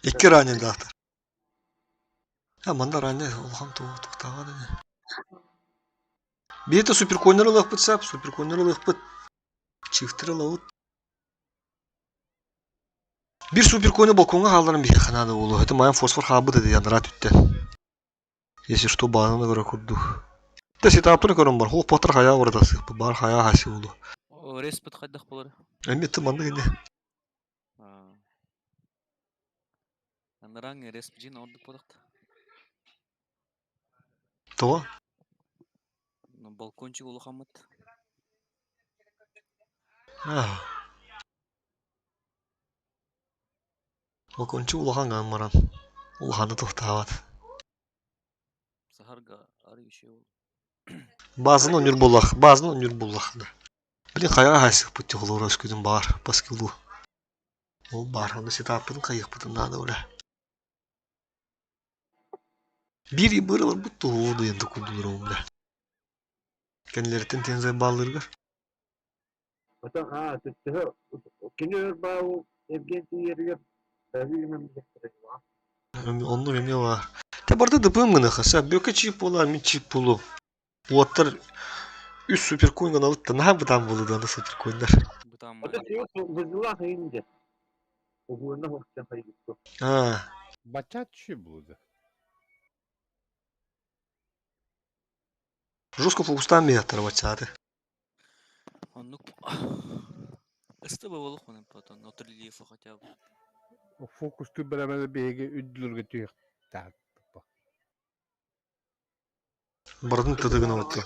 Икки раннийдаахтар. А манна ранний улахан туохтааҕа ини. Биир да суперконнер ылыахпыт сап, суперконнер ылыахпыт. Чифтер ылабыт. Биир суперконы балкоҥҥа хаалларан биһиэхэ наада буолуо. Это моя фосфор хаалбыт этэ анараа түттэн. Если что, баананы көрө курдук. Та сетаптары көрөн бар. Хоппотор хайаа барда сыппы. Бар хайаа хаси буолуо. Респит хайдах болар? Эми ты маннык ини. Анараҥ респжин ордук бодохт. Того? Ну, балкончик улахаммыт. Балкончик улахан гынан баран. Улаханы туохтаабат. Саһарга ары еще Базаны онньур буоллах, базаны онньур буоллах да. Блин, хайаҕа хаайсыахпыт дьоҕулуура өскөтүн баар, баскылуу. Ол баар, ону сетаппытын хайыахпытын наада бля. Биир ыбыр ыларбыт туһуо диэн токуйдуулар бля. Кэннилэриттэн тензай баалларыгар. Отон аа төһө кини өр баау эргиэн тиийэригэр Оннук эмиэ баар. Те барда дыпыым гыныха сөп. Бүөккэ чип буолар, мин чип буолуом. Уоттар үс суперконь гыналыт да наһаа бытаан буолуо да аны суперконьнар. Бытаан Аа. Бачча түшү буолду. Жестко фокустаан биһаттара баччааты. Оннук СТБ буолуох потом, но рельефа хотя бы. Фокустуу бэрэмэдэ биһиги үрдүлэргэ түһүөхтээх. Барытын тыдыгын отту.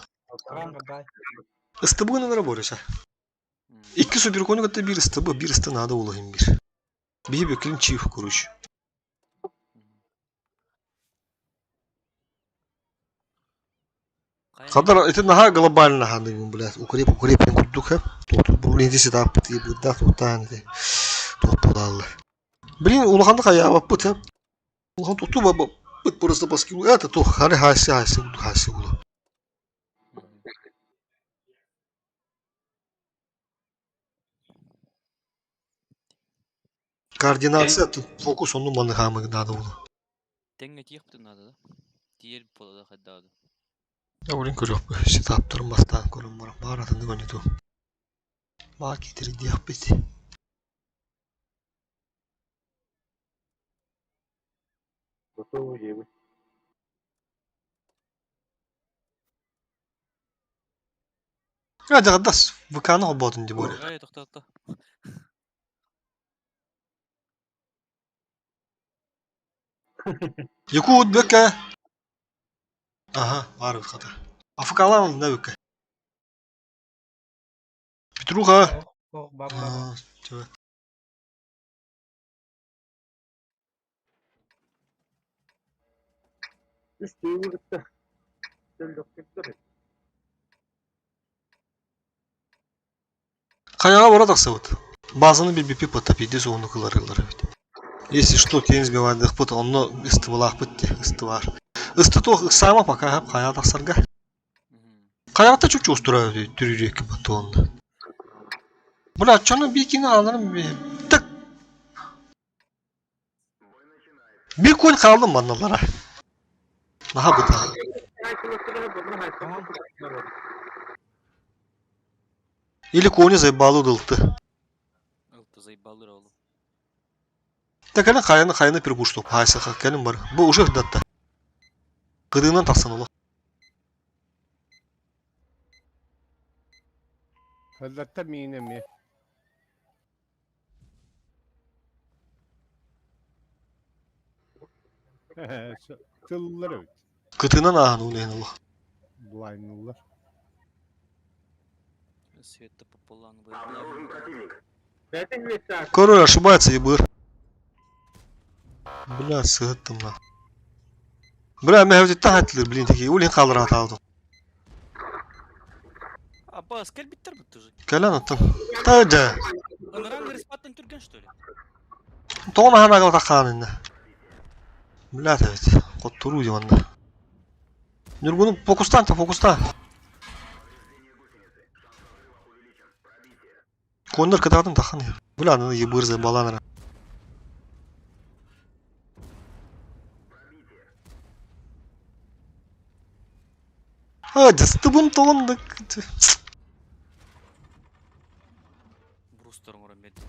СТБ гынан борюся. Икки суперкону кытта биир СТБ, биир СТ надо улаһын бир. Биһи бөкүлүн чиф куруш. Хадар ити наһаа глобально ханыгын блядь, укреп укреп курдук һэ. Туох бу инди ситаппыт быдда туохтаан ити. Туох буолааллар. Блин, улаханнык хайаабаппыт һэ. Улахан туту бабаппыт просто баскилу. Это туох хары хайсы хайсы хайсы булу. Координация фокус онну манны хаамыгы надо булу. Тэҥҥэ тиэхпитин наада да? Тиийэр буола да хайдаҕа да. Блин көрүөхпүт сетаптарын бастаан көрөн баран баар атыннык ойнотуом. Баар киитэрдиэхпит. А, дьаҕардас, ВК-ны холбоотун дии буолар. Эй, тохтоотто. Якут бөкө. Аха, баар хата. АФК-лаан ылла бөкө. Петруха. Ох, бар бар. Үс тыыбытта. Хайаҕа бара тахсабыт. Базаны билбиппит потопиди суону кыларылар эбит. Если что, тиэн сбивайдыахпыт, онно ыстыбалаахпыт дии, ыстыбаар. Ысты туох ыксаама пока хап хайаҕа тахсарга. Хайаҕата чучуустура түрүрүөккэ батуонна. Бля, чону бикини ааларым так Bir конь хааллым манналара. Наһаа бытаан. Или кони заебалы ылты. Ылты заебалыр oğlum. Та кэлин хайаны хайаны перекуштук. Хайсаха кэлин бар. Бу уже ырдатта. Кыдыынан тахсан олох. Хыллатта миин эмиэ. Тыллар эбит. Кытынан ааһан улахан олох. Блайнылар. Света пополам Король ошибается и быр. Бля, сыһыттым на. Бля, мэ хаттылыр, блин, такие улин хааллар атаалдым. Аббас, кэлбиттэр бут уже. Кэлэн оттон. Та дьэ. Ыныран респаттан түргэн что ли? Тоҕо наһаа нагалата хаан иннэ. Бля, эбит. Хотторуу дии манна. Ньургуну фокустаан та фокустаан. Коннор кытаатын тахан. Бля, аны ебырза баланара. А, дьастыбын тоҕон да... Брустер оҥорон биэрдилэр.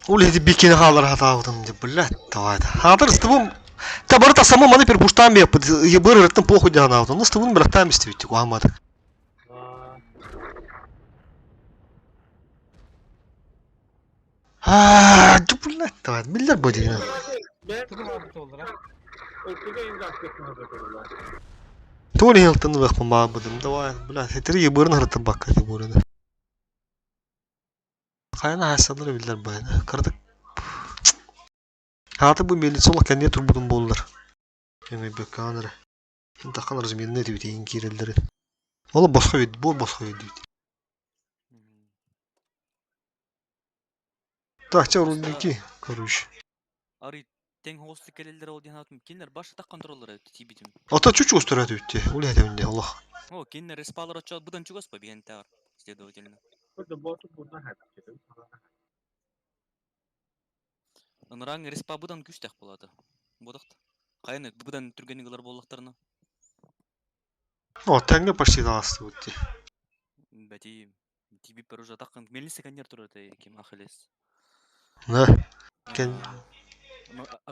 Ол иһити бикини хааллара сатаабытым деп блядь, давай. Хаатыр ыстыбым Та бары тасамы маны перпуштаан биэппит. Ебыр ырыттым похуй диэн анаабытым. Ыстыбын бырахтаан бистибиттик уһамматык. Аа, блядь, давай, биллэр бу дигин. Тугун иһилтэн ылыахпын баҕарбытым. Давай, блядь, хитри ебырын ырыттым бакка тибурины. Хайан аһассаллара биллэр баайна. Кыратык Аата бу милиция олох кэннигэ турбутум буоллар. Өҥөйбөккөҕүн эрэ. Таххан разменный этибит иһин киирэллэрин. Ол босхо бит, буор босхо бит. Так, чэ, рудники, короче. Арый тэҥ оҕустук кэлэллэр ол диэн аатым. Кинилэр баш атах контроллара тиийбитим. Ото чуть устарат үтте. Ол этебин де олох. О, кинилэр респалар оччо быдан чугас по биһэнтээр, следовательно. Ынырааҥ респа быдан күүстээх буолаата. Буодахта. Хайаны быдан түргэнник ылар буоллахтарына. О, тэҥҥэ почти даҕастыбыт дии. Бэти тиийбиппэр уже атаххын мельница кэннигэр турар этэ ким Ахиллес. Да. Кен...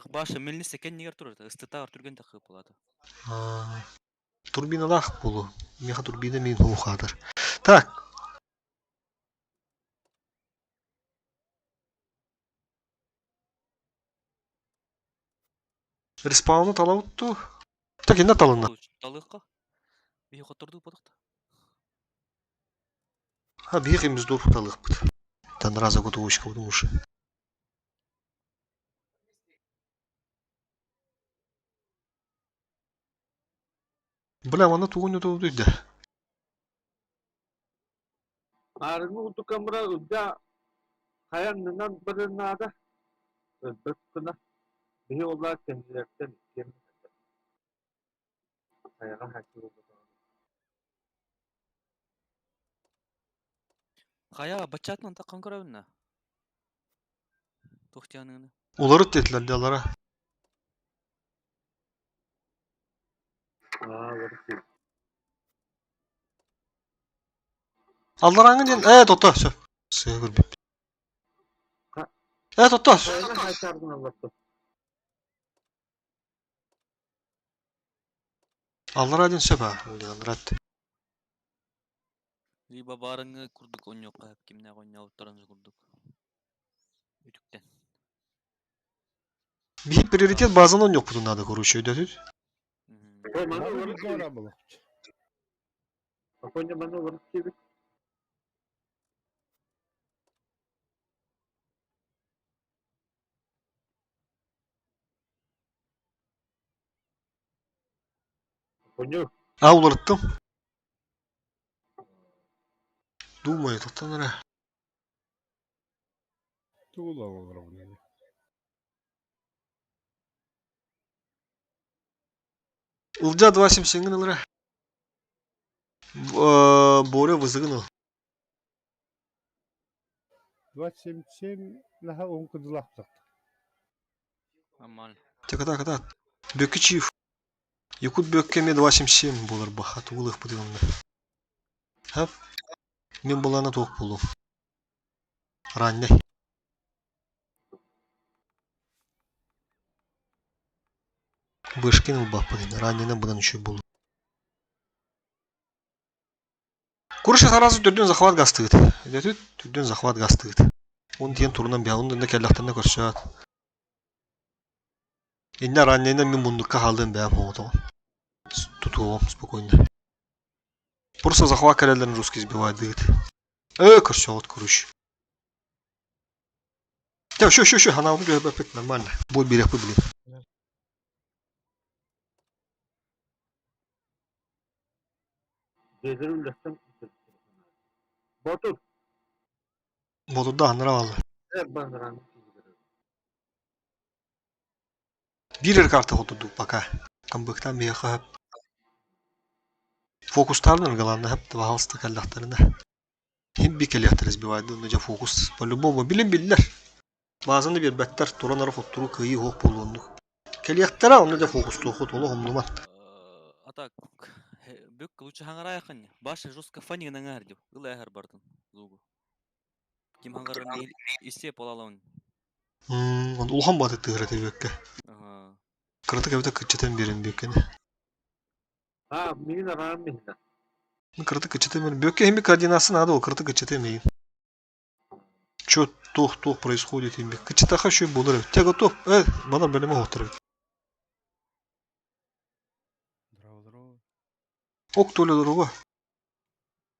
Баша мельница кэннигэр турар этэ. Ыстытаар түргэн таххыы буолаата. Турбиналаах буолуо. Миэхэ турбина миин хуухаатар. Так. Респауну талабыт дуу? Так инна талынна. Талыахха. Биһи хоттордуу бодохто. А биһи имиз дур талыахпыт. Тан раза готовочка потому что. Бля, манна тугун өтөбүтүй да. Аарыҥҥы курдук ылдьаа хайаннынан барыан наада, өлбөт гына, биһи уоллаах кэннилэриттэн иккиэн хайаҕа хааччы буолбатаҕына Хайа, баччаатынан таххан көрөбүн да. Туох дианыгыны? Уларыт диэтилэр дьаллара. Аа, уларыт Алларааҥҥы диэн ээ тото сөп. Сыа көрбүппүт. Ээ тото. Аллараа диэн сөп аа. Аллараа Либо баарыҥҥы курдук онньуохха кимнээх онньообуттарын курдук. Үтүктэн. Биһи приоритет базаны онньуохпутун наада короче өйдөтүт. Афоня манна олорор диэбит. Афоня. А уларыттым. Думаю, тоттон эрэ. Тугу олоробун ини. Ылдьаа 277 ылара. Боря вызыгын ыл. 27 наһаа уһун кыдылаахтах. Нормально. Ката ката. Бөккү чиев. Якут бөккө эмиэ 277 буолар баха тугулыахпыт онно. Хап. Мин булана туох буолуом. Раннай. Бышкин ылбаппын ини. Раннайынан бынан үчүгэй буолуо. Курша сразу төрдүн захват гастыгыт. Өйдөтүт, төрдүн захват гастыгыт. Он диэн турунан биһа, онно кэллэхтэринэ көрсөөт. Иннэ раннайынан мин муннукка хаалыам бэйэм оҕотоҕун. Тутуоҕум спокойно. Просто захват кэлэллэрин русский сбивает көрсөҕүт короче. Еще, еще, еще, ханаабыты түһэрбэппит, нормально. Бой биэриэхпит блин. Дьиэлэри үллэстэн Ботур. Ботурда аннара бааллар. Эр баннаран Биир эрэ карта хотурдук пока. Камбыктан биһиэхэ сөп. Фокустаан ыргалаанна сөп, пожалуйста, кэллэхтэринэ. Иһин би кэлиэхтэрэ сбивайды, но дьэ фокус по-любому билин биллэр. Баазаны биэрбэттэр, туран ара хотторуу кыайыы суох буолуоннук. Кэлиэхтэрэ, онно дьэ фокустуоххут, олох умнуман. А так, бүк лучше хаҥараайаххын. Баша жестко фаниг наҥаар дип. Ыл эһэр бардын. Лугу. Ким хаҥарарын истиэ полалаун. Улахан бааты тыыра тэбиэккэ. Кыратык эбэтэ кыччатан биэрэн бүөккэни. А, мин араам миһинэ. Кыратык кыччатан биэрэн. Бүөккэ иһин координация наада ол кыратык кыччатан миин. Чё туох туох происходит имби. Кыччатаха еще буолар эбит. Те готов. Э, балар бэлэмэ оһохтор эбит. Здорово, здорово. Ок Толя, здорово.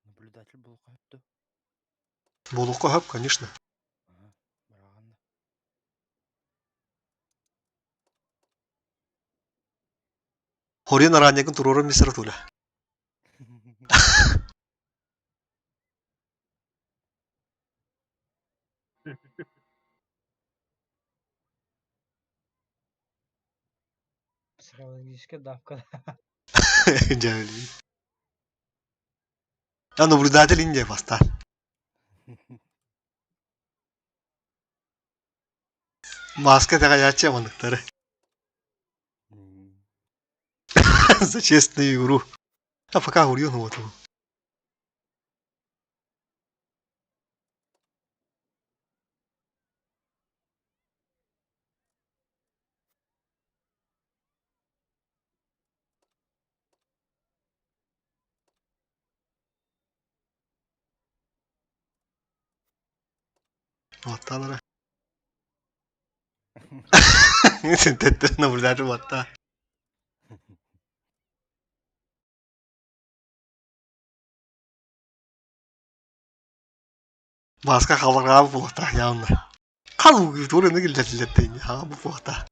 Наблюдатель буолуохха сөп дуо? Буолуохха сөп, конечно. Аха, быраҕан да. Хорин араанньыгын туруоран мистер Толя. Психологическая давка. Дьэ, Я наблюдатель Индия поста. Маска тэҕэйээччи аманыктары. За честную игру. А пока урьён вот его. Оттан эрэ. Тэттэн наблюдатель батта. Бааска халырҕаабыт буолуохтаах явно. Хал тугу киллэрдилэр хаҕа буолуохтаах.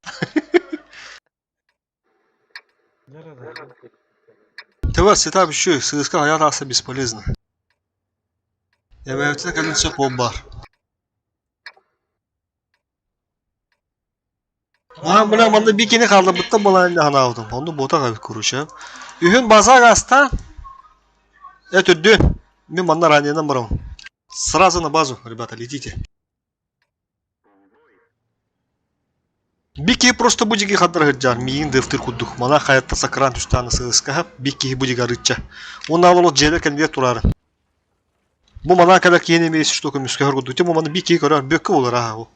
Тыва сетап еще сыыска хайа тахса бесполезно. Эбээбитинэ кэлин сөп ол баар. Маан бля манна бикини хаалларбыттан балаан ханаабытым. Онну буотах эбит короче. Үһүн база гаста. Э түрдүн. Мин манна раненан барабын. Сразу на базу, ребята, летите. Бики просто бу дьиги хаддар сылдьар, миигин дыфтыр курдук. Мана хайатта сакыран түстааны сыыскаһа, бик киһи бу дьиги арыычча. Уонна ол дьиэлэр кэннигэр турарын. Бу манаа кэлэр киһини эмиэ что көмүскэһэр курдук. Бу маны бик киһи көрөр, бүөккэ буолар аха бу.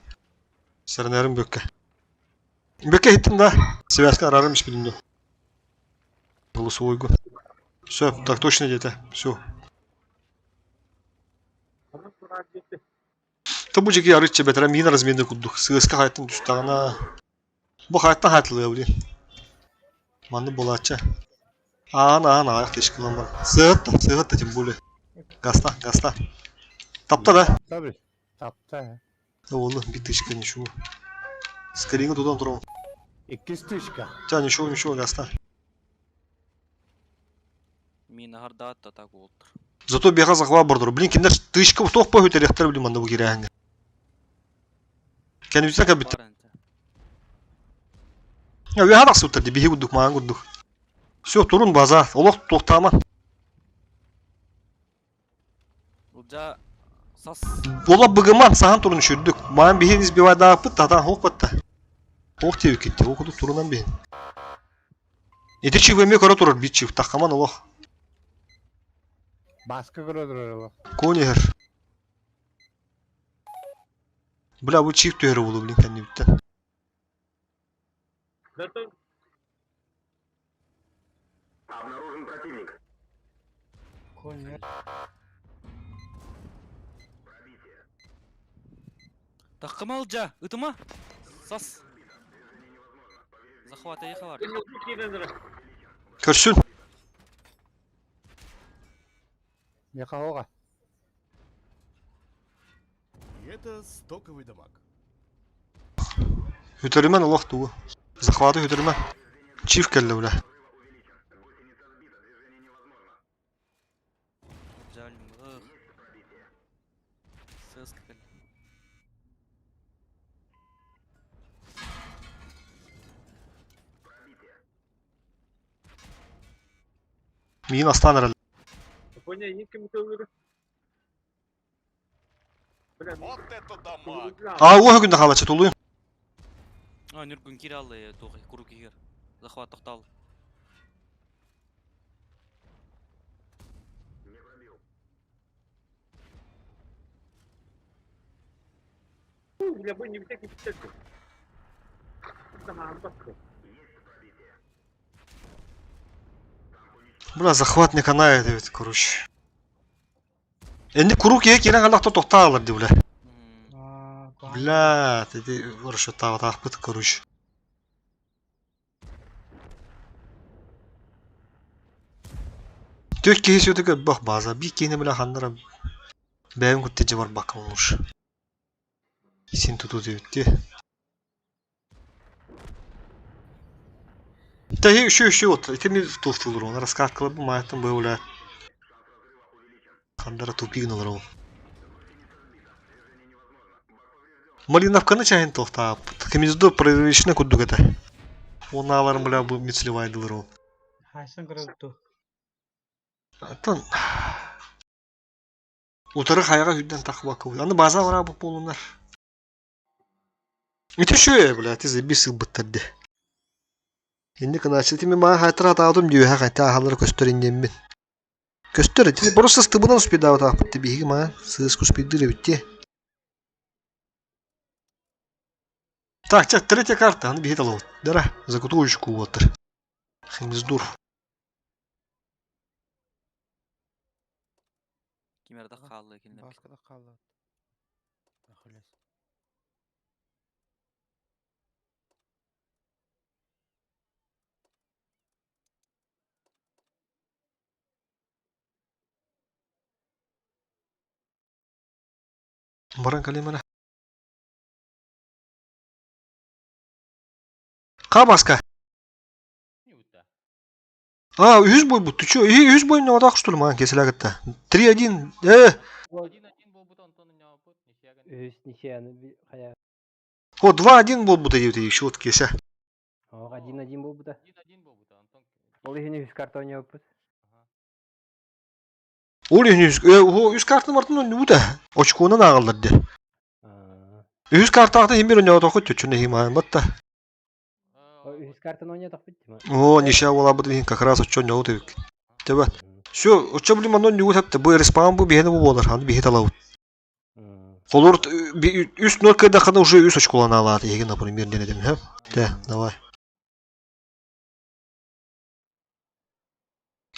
Сэрэнэрим бүөккэ. Бүөккэ иһиттим да, связка арарым испитим да. Голосовойгу. Все, так точно где-то. Все. То бу дьиги арыычча бэтэрэ миин размены курдук. Сыаска хайаттан түстэҕинэ бу хайаттан хаатылыа блин. Маннык буолааччы. Аан аан аҕайах тишкилан бар. Сыһыт да, сыһыт да тем более. Гаста, гаста. Тапта да? Tabii. Тапта. Уолу bir тычка ничего. Скорее туда турал. Иккис тычка. Тя ничего, ничего, гаста. Мин аһардаат да так уолтар. Зато бега захват бордор. Блин, киндер тычка туох по хүтерехтер блин манна бу кирээһиҥҥэ. Кэнибитэ кэлбит. Үөһэ тахсыбыттар дии, биһи курдук, маҥан курдук. Все, турун база, олох туохтаама. Ылдьаа сас. Олох быгыман, саһан турун үчүрдүк. Маан биһин избивайдаахпыт, татан хоох батта. Хоох диэбиккит, ол курдук турунан биһин. Ити чив эмиэ көрө турар биир чив, таххаман олох. Бааска көрө турар олох. Конь иһэр. Бля, бу чип түһэрэ буолуо блин кэннибиттэн. Обнаружен противник. Конь. Таххыма Ылдьаа, ытыма! Сас! Захват бар. Көрсүн. Михаоға. И это стоковый дамаг. Хүтөрүмэн олох тугу. Захваты хүтөрүмэн. Чиф кэллэ бля. Миин астаан эрэллэр. Япония ең ким тыллары? Бля, Вот это дамаг! А, уоһа күндэ хаалаччы тулуйун. А, Нюргун кире алды, туох, курук игер. Захват тоқталды. Бля, бу не всякий писатель. Бля, захват не канает ведь, короче. Энди курук иһэ киирэн халахта тохтаалар ди, бля. Бля, ти короче, таахпыт, короче. Түөх киһи сүтүк өббөх база. Би киһини бля ханнара бэйэм кутта дьэ барбакка лучше. Син туту диэбитти. Тэһи үчү үчү вот итини туохтуулар оны раскаткалар бу маайтан бу бля. Хандара тупигналар ол. Малиновканы чайын туохтааппыт. Хемиздо проречный курдук этэ. Уоннааларын бля бу мицлевайдылар ол. Хайсан көрөбүт Аттан утары хайаҕа үрдэн тахбакка аны база бараабыт буолунар. Ити үчүгэй, блядь, ты заебись ылбыттар дии. Инник гынааччы ити мин маа хаайтара атаабытым дии үөһэ хайта аһаллара көстөр инниэммин. Көстөр ити просто стыбынан успейдаабатаахпыт дии биһиги маа сыыс успейдыыр эбит дии. Так, чэ, третья карта, аны биһи талабыт. Дара, закутуочку уоттар. Химиздур. Ким эрдэ хаалла кинилэр. Бааскада хаалла. Ахиллес. Баран кэлиим эрэ. Хабаска. А, үһүс буойбут. Ты чё? Үһүс буойун отах что ли маан кесилягытта. 3-1. Э! Үһүс ничьяны хайа. О, 2-1 буолбута диэбит еще вот кесе. Ох, 1-1 буолбута. Ол иһин үһүс карта ойноппут. Ол иһин үс, үс картаны бартын ойнубута. Очконан ааҕаллар де. Үһүс картаахта иһин бир ойноотоххут чөччүн иһин маан батта. Үһүс картаны ойнотохпут О, ничья буолаабыт иһин как раз оччо ойнообут эбиккит. Төбө. Все, оччо блин манна ойнугут эпте. Бу респаун бу биһини бу буолар. Аны биһи талабыт. Холур үс ноль кыдахана уже үс очколана алаат иһиги например диэн этим, хэ? Те, давай.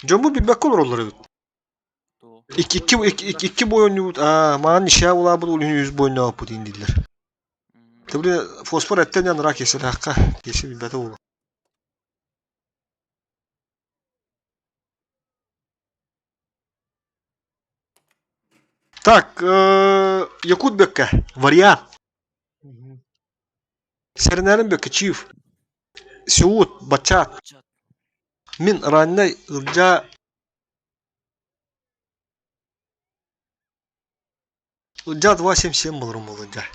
Дьоммут билбэккэ олороллор эбит. Икки, икки, икки, икки бой ойнуубут, аа, маан ничья булаабыт ол иһин үс бой ойнооппут иин дииллэр. Ты, фосфор эттэн рак киэсэлээххэ, киэсэ билбэтэ буолуо. Так, Якут Бекка, вариант. Сэрэнээрин Бекка, Чиев. Сеут, Бачат. Мин раннай Ылдьаа Ылдьаа 277 болорум буолуо Ылдьаа.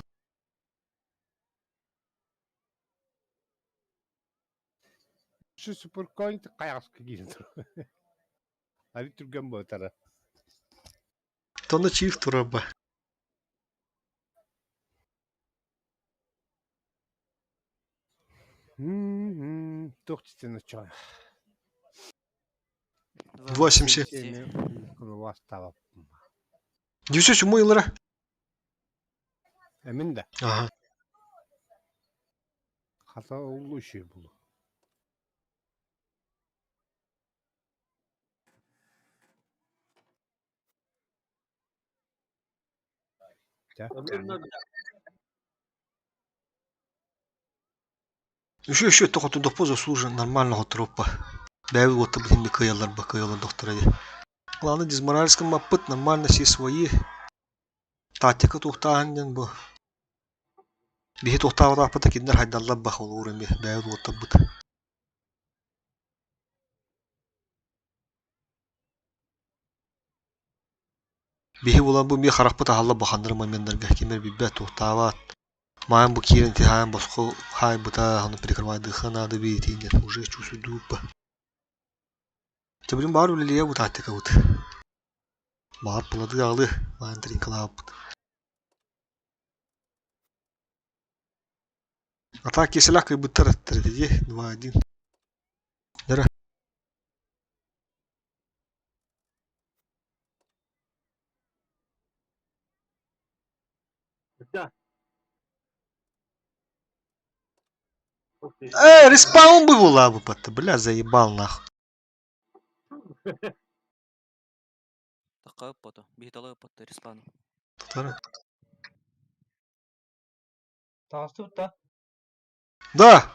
Şu суперкоин хайаҕаска киирэн турар. Али түргэн буотара. Тоно Чиев турар ба. Туох дитин оччоҕо. 277. Кылыбастаабаппын. Дюсө суму ылара. Эмин да. Ага. Хата улуу үчүгэй буолуо. Еще еще тоқоту доппо заслужен нормально хотуруппа. Бэйбит уотта битин кыайаллар ба кыайалар доктора ди. Главное дизморальском маппыт нормально все свои. Тактика туохтааһын диэн бу. Биһи туохтаабатаахпыта кинилэр хайдаллар ба холуур эми бэйэбит уоттарбыт. Биһи булан бу эмиэ харахпыт аһалла баханнар моменнарга ким эрэ билбэт туохтаабат. Маайан бу киирэн тиһаан босхо хаайбыта, ону прикрывайдыахха наада биитииннэр уже чувствуйдууппа. Төбүлүн баар үлэлиэ бу тактикабыт. Баар пылады аҕалыы, маан тринкалаабыт. А так киселях кыйбыттар эттэр дии, 2-1. Дара. Да. Э, респаун бы была бы, бля, заебал нахуй. Такка ыппата. Биһи тала ыппатта респану. Татары. Таҕыстыбыт да? Да.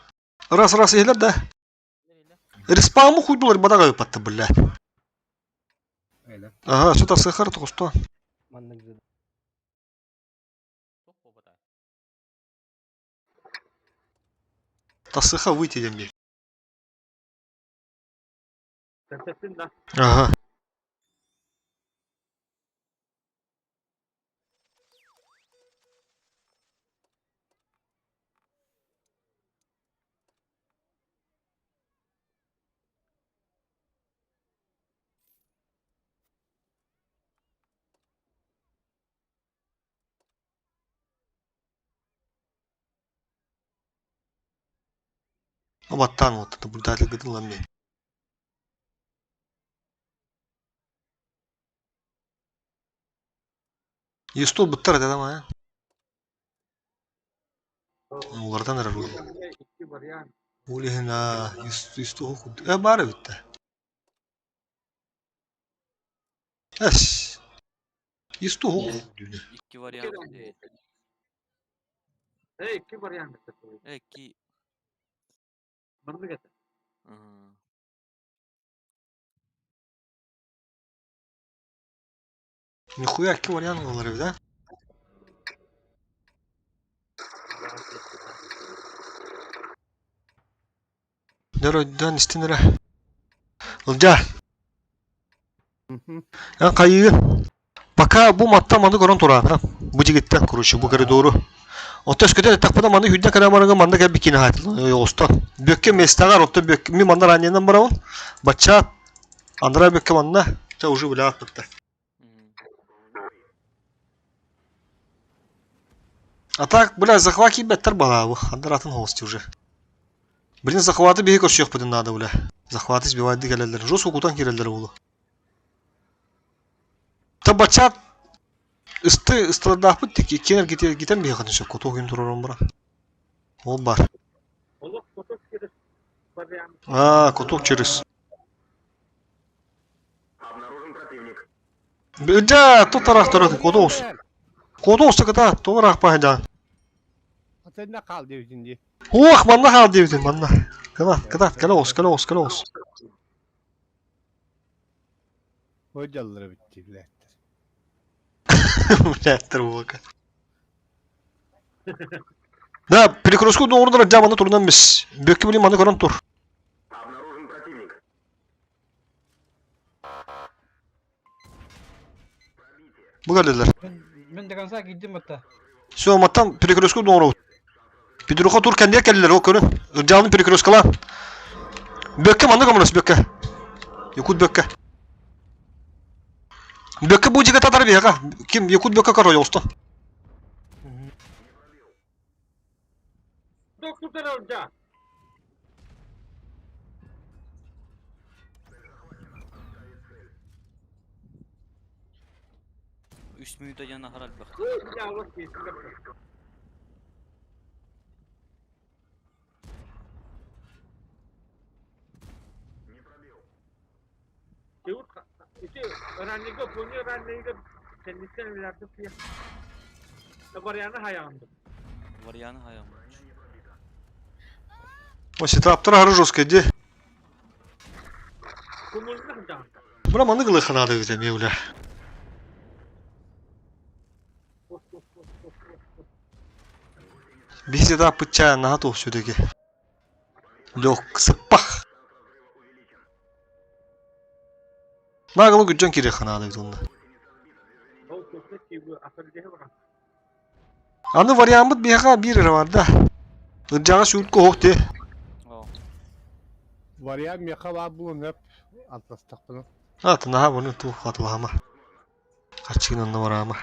Раз раз иһилэр да. Респауму хуйдулар бадаҕа ыппатта, бля. Ага, что-то сахар тоҕусто. Маннык же. Тасыха выйти диэн биир. Ага. Абаттаан уотта наблюдатель ылан мин. Юстул буттар этэ да Улардан эрэр уол. Ол иһин аа юстуһу курдук. Э баар эбит да. Эс. Юстуһу курдук. Икки вариант. Эй, икки вариант. Икки. Маннык этэ. Нихуя икки вариант буолар эбит, а? Дөрөйдөөн истин эрэ. Ылдьаа. Эн хайыыгын? Пока бу матта маны көрөн тураан, бу дьигиттэн, короче, бу коридору. Оттон өскөтө эттэхпинэ маны хүрдэ кэлэн бараҥҥа манна кэлбит киинэ оҕустан. Бүөккэ миэстэҕэр, оттон бүөккэ мин манна ранньынан барабын. Баччаат анараа бүөккэ манна, чэ уже билээппиттэр. А так, бля, захват киирбэттэр балаабы, андараатын холости уже. Блин, захваты биһи көрсүөхпүтүн наада, бля. Захваты сбивайды кэлэллэр. Жестко кутан киирэллэр буолу. Та баччаат ысты ыстылардаахпыт иккиэн эргитэн биһиэхэтин сөп кутуох күн турарым баран. Ол бар. А, кутук через. Дьэ, тут тараахтара кутуус. Кутуус кыта туораах паһдьаан. Атынна хаал диэбитин дии. Уох, манна хаал диэбитин манна. Кыта, кыта, кэлэ оҕус, кэлэ оҕус, кэлэ оҕус. Ой дьаллара битти билээттэр. Билээттэр буолка. Да, перекрестку доҕордор дьа манна турунан бис. Бүөккэ билим маны көрөн тур. Бу кэллилэр. Мин до конца киирдим батта. Все, маттан перекрестку доҕоробут. Петруха тур кэннигэ кэллилэр, ол көрүн. Ырдьаалын перекресткалаан. Бүөккэ манна көмөлөс, Бүөккэ. Якут Бүөккэ. Бүөккэ бу дьигэ татар биһиэхэ. Ким Якут Бүөккэ король оҕустун. Үс мүнүүтэ диэн аһара элбэх. Варьяны хайам. О, сетаптар ары жесткий ди. Бра маны гылы ханады бит эми бля. Биһи сетаппытча наһаа туох сүдэги. Лёг сыппах. Наагылы күдьэн кириэх ханаады бит онно. Аны вариаммыт биһиэхэ биир эрэ бар да. Ырдьаҕас үүт куһук ти. Вариант миэхэ баар буолуон сөп. Атластахпына. А, наһаа бұны ту хатылама. Харчыгын онно бараама.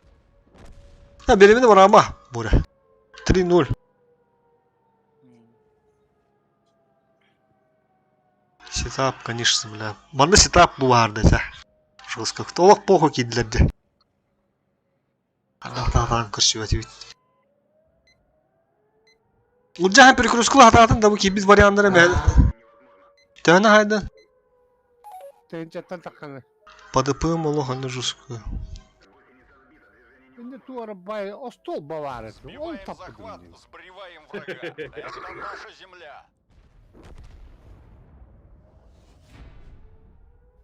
А, беремini бараама. Бура. 3-0. Сетап, конечно, бля. Манна сетап бу баар да Жестко. Олох похуй киирдилэр дьэ. Ардах көрсүбэтибит. Улдьахан перекресткала хатаатын да бу киирбит варианнара мэ. Төһөнө хайдан? Тыһыынчаттан тахханы. ПДП олох онно жестко. Инде туора бай остуол баар этэ. Ол Сбиваем захват, таппытым. сбриваем врага. Это наша земля.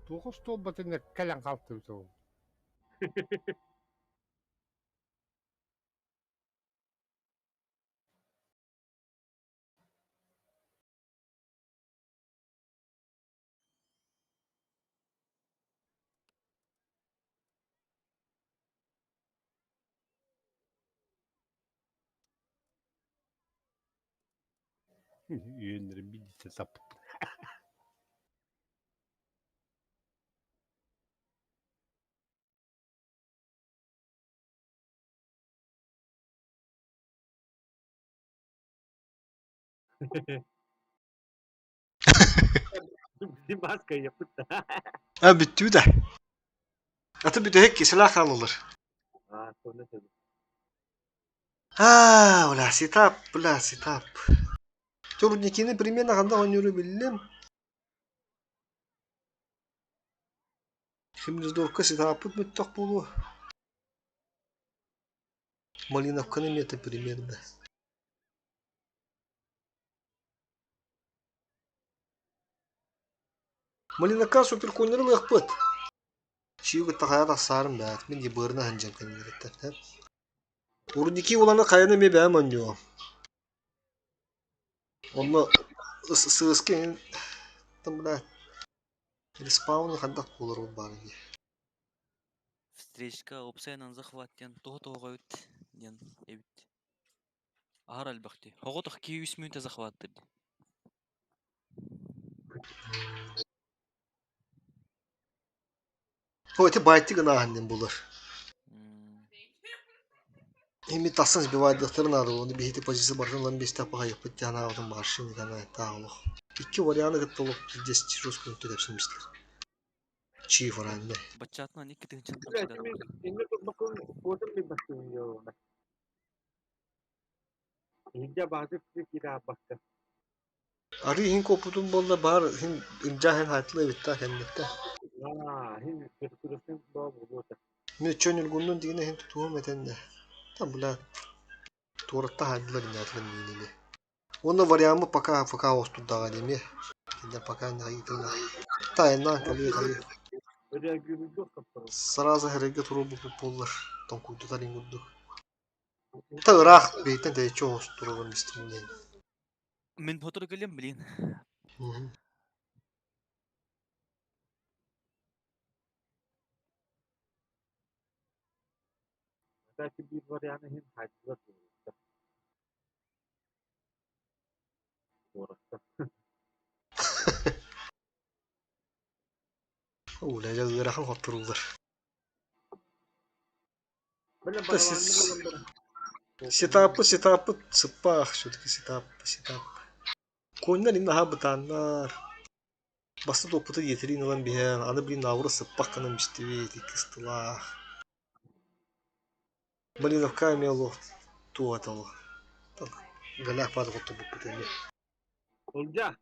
Туох остуол батына кэлэн хаалтыбыт ол. Үөннэрин биирдэ таппыт. Маска yapıt. А бүттүү да. Аты бүтэһик киселә хаалылар. А, соны сөп. А, бля, сетап, бля, сетап. Турникини примерно ханда ойнууру биллим. Химниздорка сетапыт бүттөх буолуо. Малиновканы мета примерно. Малиновка суперконнер ылыахпыт. Чиугу тахая тахсаарым бэт. Мин ебырына ханжан кэннигиттэр. Урники уланы хайаны ме бэм онньуо. Онно сыыска там бля респаун хандах буолар ол баар дии. Встречка опсайнан захват диэн тоҕо тоҕо эбит диэн эбит. Аһар элбэхти. Оҕотох ки үс мүнүүтэ захваттыр дии. О, эти байты гына булар. Эми тасан сбивайдыктарын надо, оны бихити позиция бартын лан бестә паха япыт тяна отын баршын гана таалох. Икки варианты гыттылык здесь жестко төлөпсүмүстер. Чи варианты. Баччатынан икки тыһынчаттан Бля, киирэр. инне бакын фотом би бастым yo. Инде базы кира бакка. Ары хин копутун болла бар хин имжахын хатлы битта кеннетте. А, хин перекрестен ба болота. Мен чөнүл гуннун дигине хин тутуум этенде. Там бля туоратта хадылар инәтлен минене. Оны вариамы пока пока остурдага деме. Киндер пока не айтылна. Тайна кали кали. Öyle gürültü kapalı. Сразу херге туру бу боллар. Тонкуйдутар ингудду. Та ыраах бейтен тэйчи оостурулун истимнен. Мин хотору кэлиэм, блин. Belki bir var yani hem hayatlar doğru. Doğru. Улэжэ ыарахан хотурулар. Böyle Да, Сетапы, сетапы, сыппах, все-таки сетап, сетап. Коннар инна ха бытаннар. Басты топпута етерин ылан биһэн, аны блин аура сыппах кынан бистибит, иккистылах. Малиновка имело туатало. Так, галях пад готу буппут эми. Olca.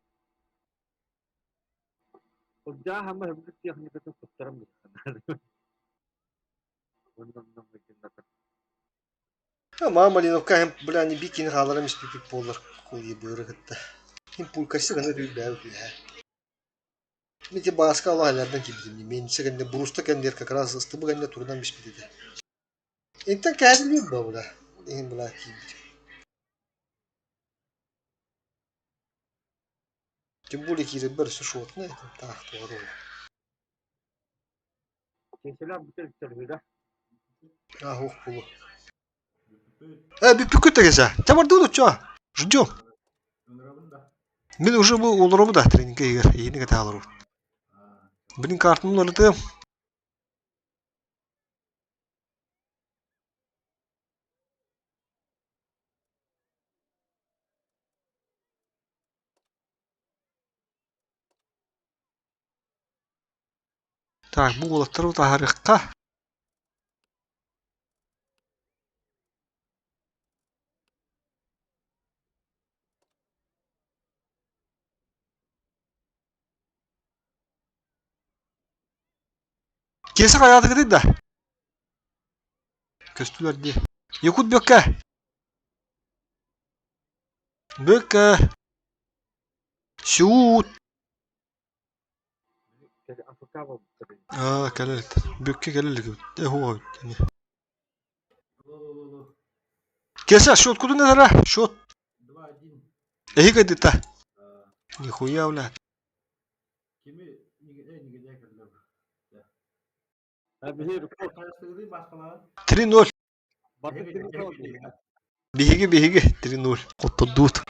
Olca ama hem de техникатын tutarım bir. Ondan da Ма Малиновка hem бля не бикини хааларам испипит буолар куйы быыры кытта. Хим пулькасы гына дүйбää үһэ. Мити бааска алаһалардан кибитим. Мен сэгэнде бруста кендер как раз ыстыбы гэнде турдан биспитите. Интен кәдилбит ба бля. Ихин бля кибит. Тем более кире бер сушотна это так туару. Keseler bütün türlü. А ох булу. Э, бүппүккүт тегесе. Чамардуу чо. Ждем. Ынырабын да. Мен уже бу олорому да тренингке егер. Ийини кете алыру. А. Блин, картаны уларытыам. Так, бу уолаттары утаһарыахха. Киэсэ хайаатыгытый да? Көстүлэр дии. Якут Бүөккэ! Бүөккэ! Сюут! Аа, кэлэр. Бүөккэ кэлэ илик эбит. Э, һуох эбит ини. Киэсэ, счеткутун этэрэ, счет. Эһи кайдыта. Нихуя, блядь. 3-0. Биһиги биһиги 3-0. Хоттордуут.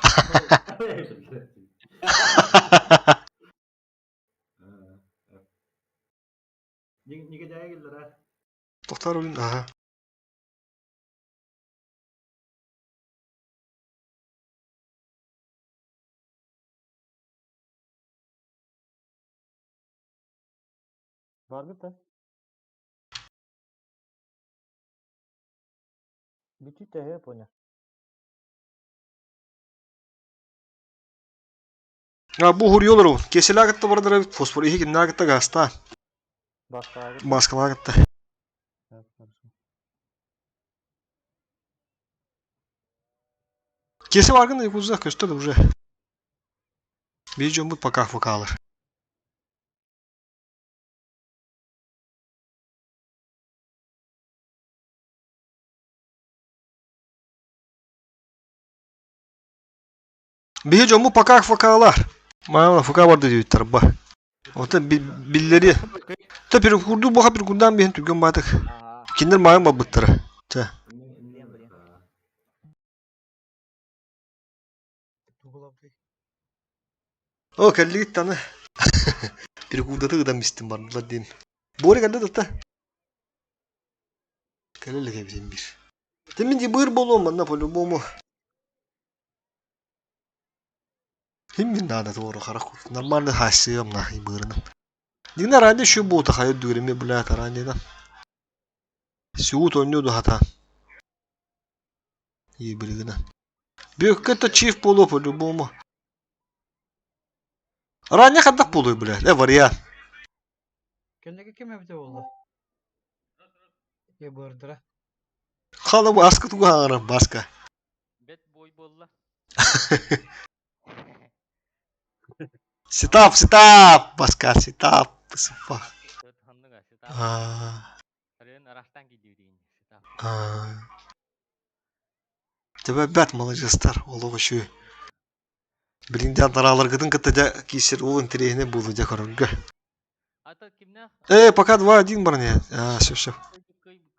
Тохтор үлүн аха. Барбыт да? Бүтү төһө понял. А бу хуруйалар ол. Кеселää кытта бардар эбит фосфор иһи киннää кытта гаастаа. Баскаҕа Маскалаа кытта. Так, хорошо. Кесе баргын якуза көстө да уже. Биир дьоммут пока фокалар. Биһи дьоммут пока фокалар. Маама фока барды диэбиттэр ба. Оттон биллэри Та перекурду буха перекурдаан биһин түргэн баатык. Кинилэр маайын барбыттара. Чэ. О, кэллигит таны. Перекурдаты ыдан бистим бардылар диим. Буора кэллэ да Кэлэ илик эбитин биир. Ты мин быыр буолуом манна по-любому. Ким надо туору харах нормально хассыам нахуй быырынан. Дина ранее еще буолта хайа дүреми блядь ранее Сюут онньуу дуһата. Ебригина. Бүөккэ то чиф буолуо по-любому. Ранее хандах буолуой блядь. Э вариант. Кэнники ким эбитэ буолла? Ебырдыра. Хала баска тугу хаҥарар баска. Бэт бой буолла. Сетап, сетап, баска, сетап, сыппа. Ханныга сетап. Аа, Арыын арахтан киирдиин сетап. аа. Тебе бэт маладьыастар, олох үчүгэй. Билигин дьэ андарааларгытын кытта дьэ киирсэр ол интэриэһинэй буолуо дьэ көрөргө. Ата кимнээх Э, пока 2-1 баран иһэр. Аа, сөп сөп.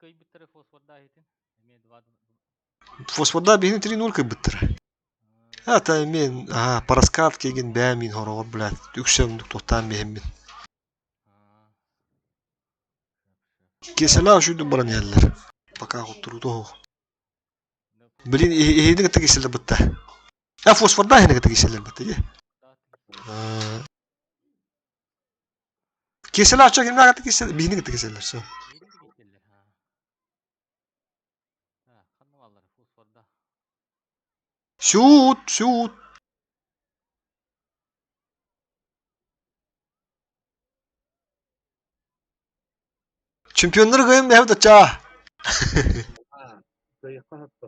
кыйбыттары фосфордаа иһитин. Эмиэ 2 Фосфордаа биһини 3-0 кыйбыттара. А, мен, аа, параскат киигин бээ мин хороҕор, блядь, үксэ оннук туохтаан биһиммин. Киэсэлээх үчүгдүк баран иһэллэр. Пока хотторуута оһох. Блин, иһини кытта киселлэр бытта. А, фосфордаах иһини кытта киселлэр бытта, дии. Киэсэлээх ачча кимнээх кытта киселлэр? Биһини кытта киселлэр, все. Сюут, сюут. Чемпионнар кыайан бэһэбит аччаа. Кыайыахха хаппа.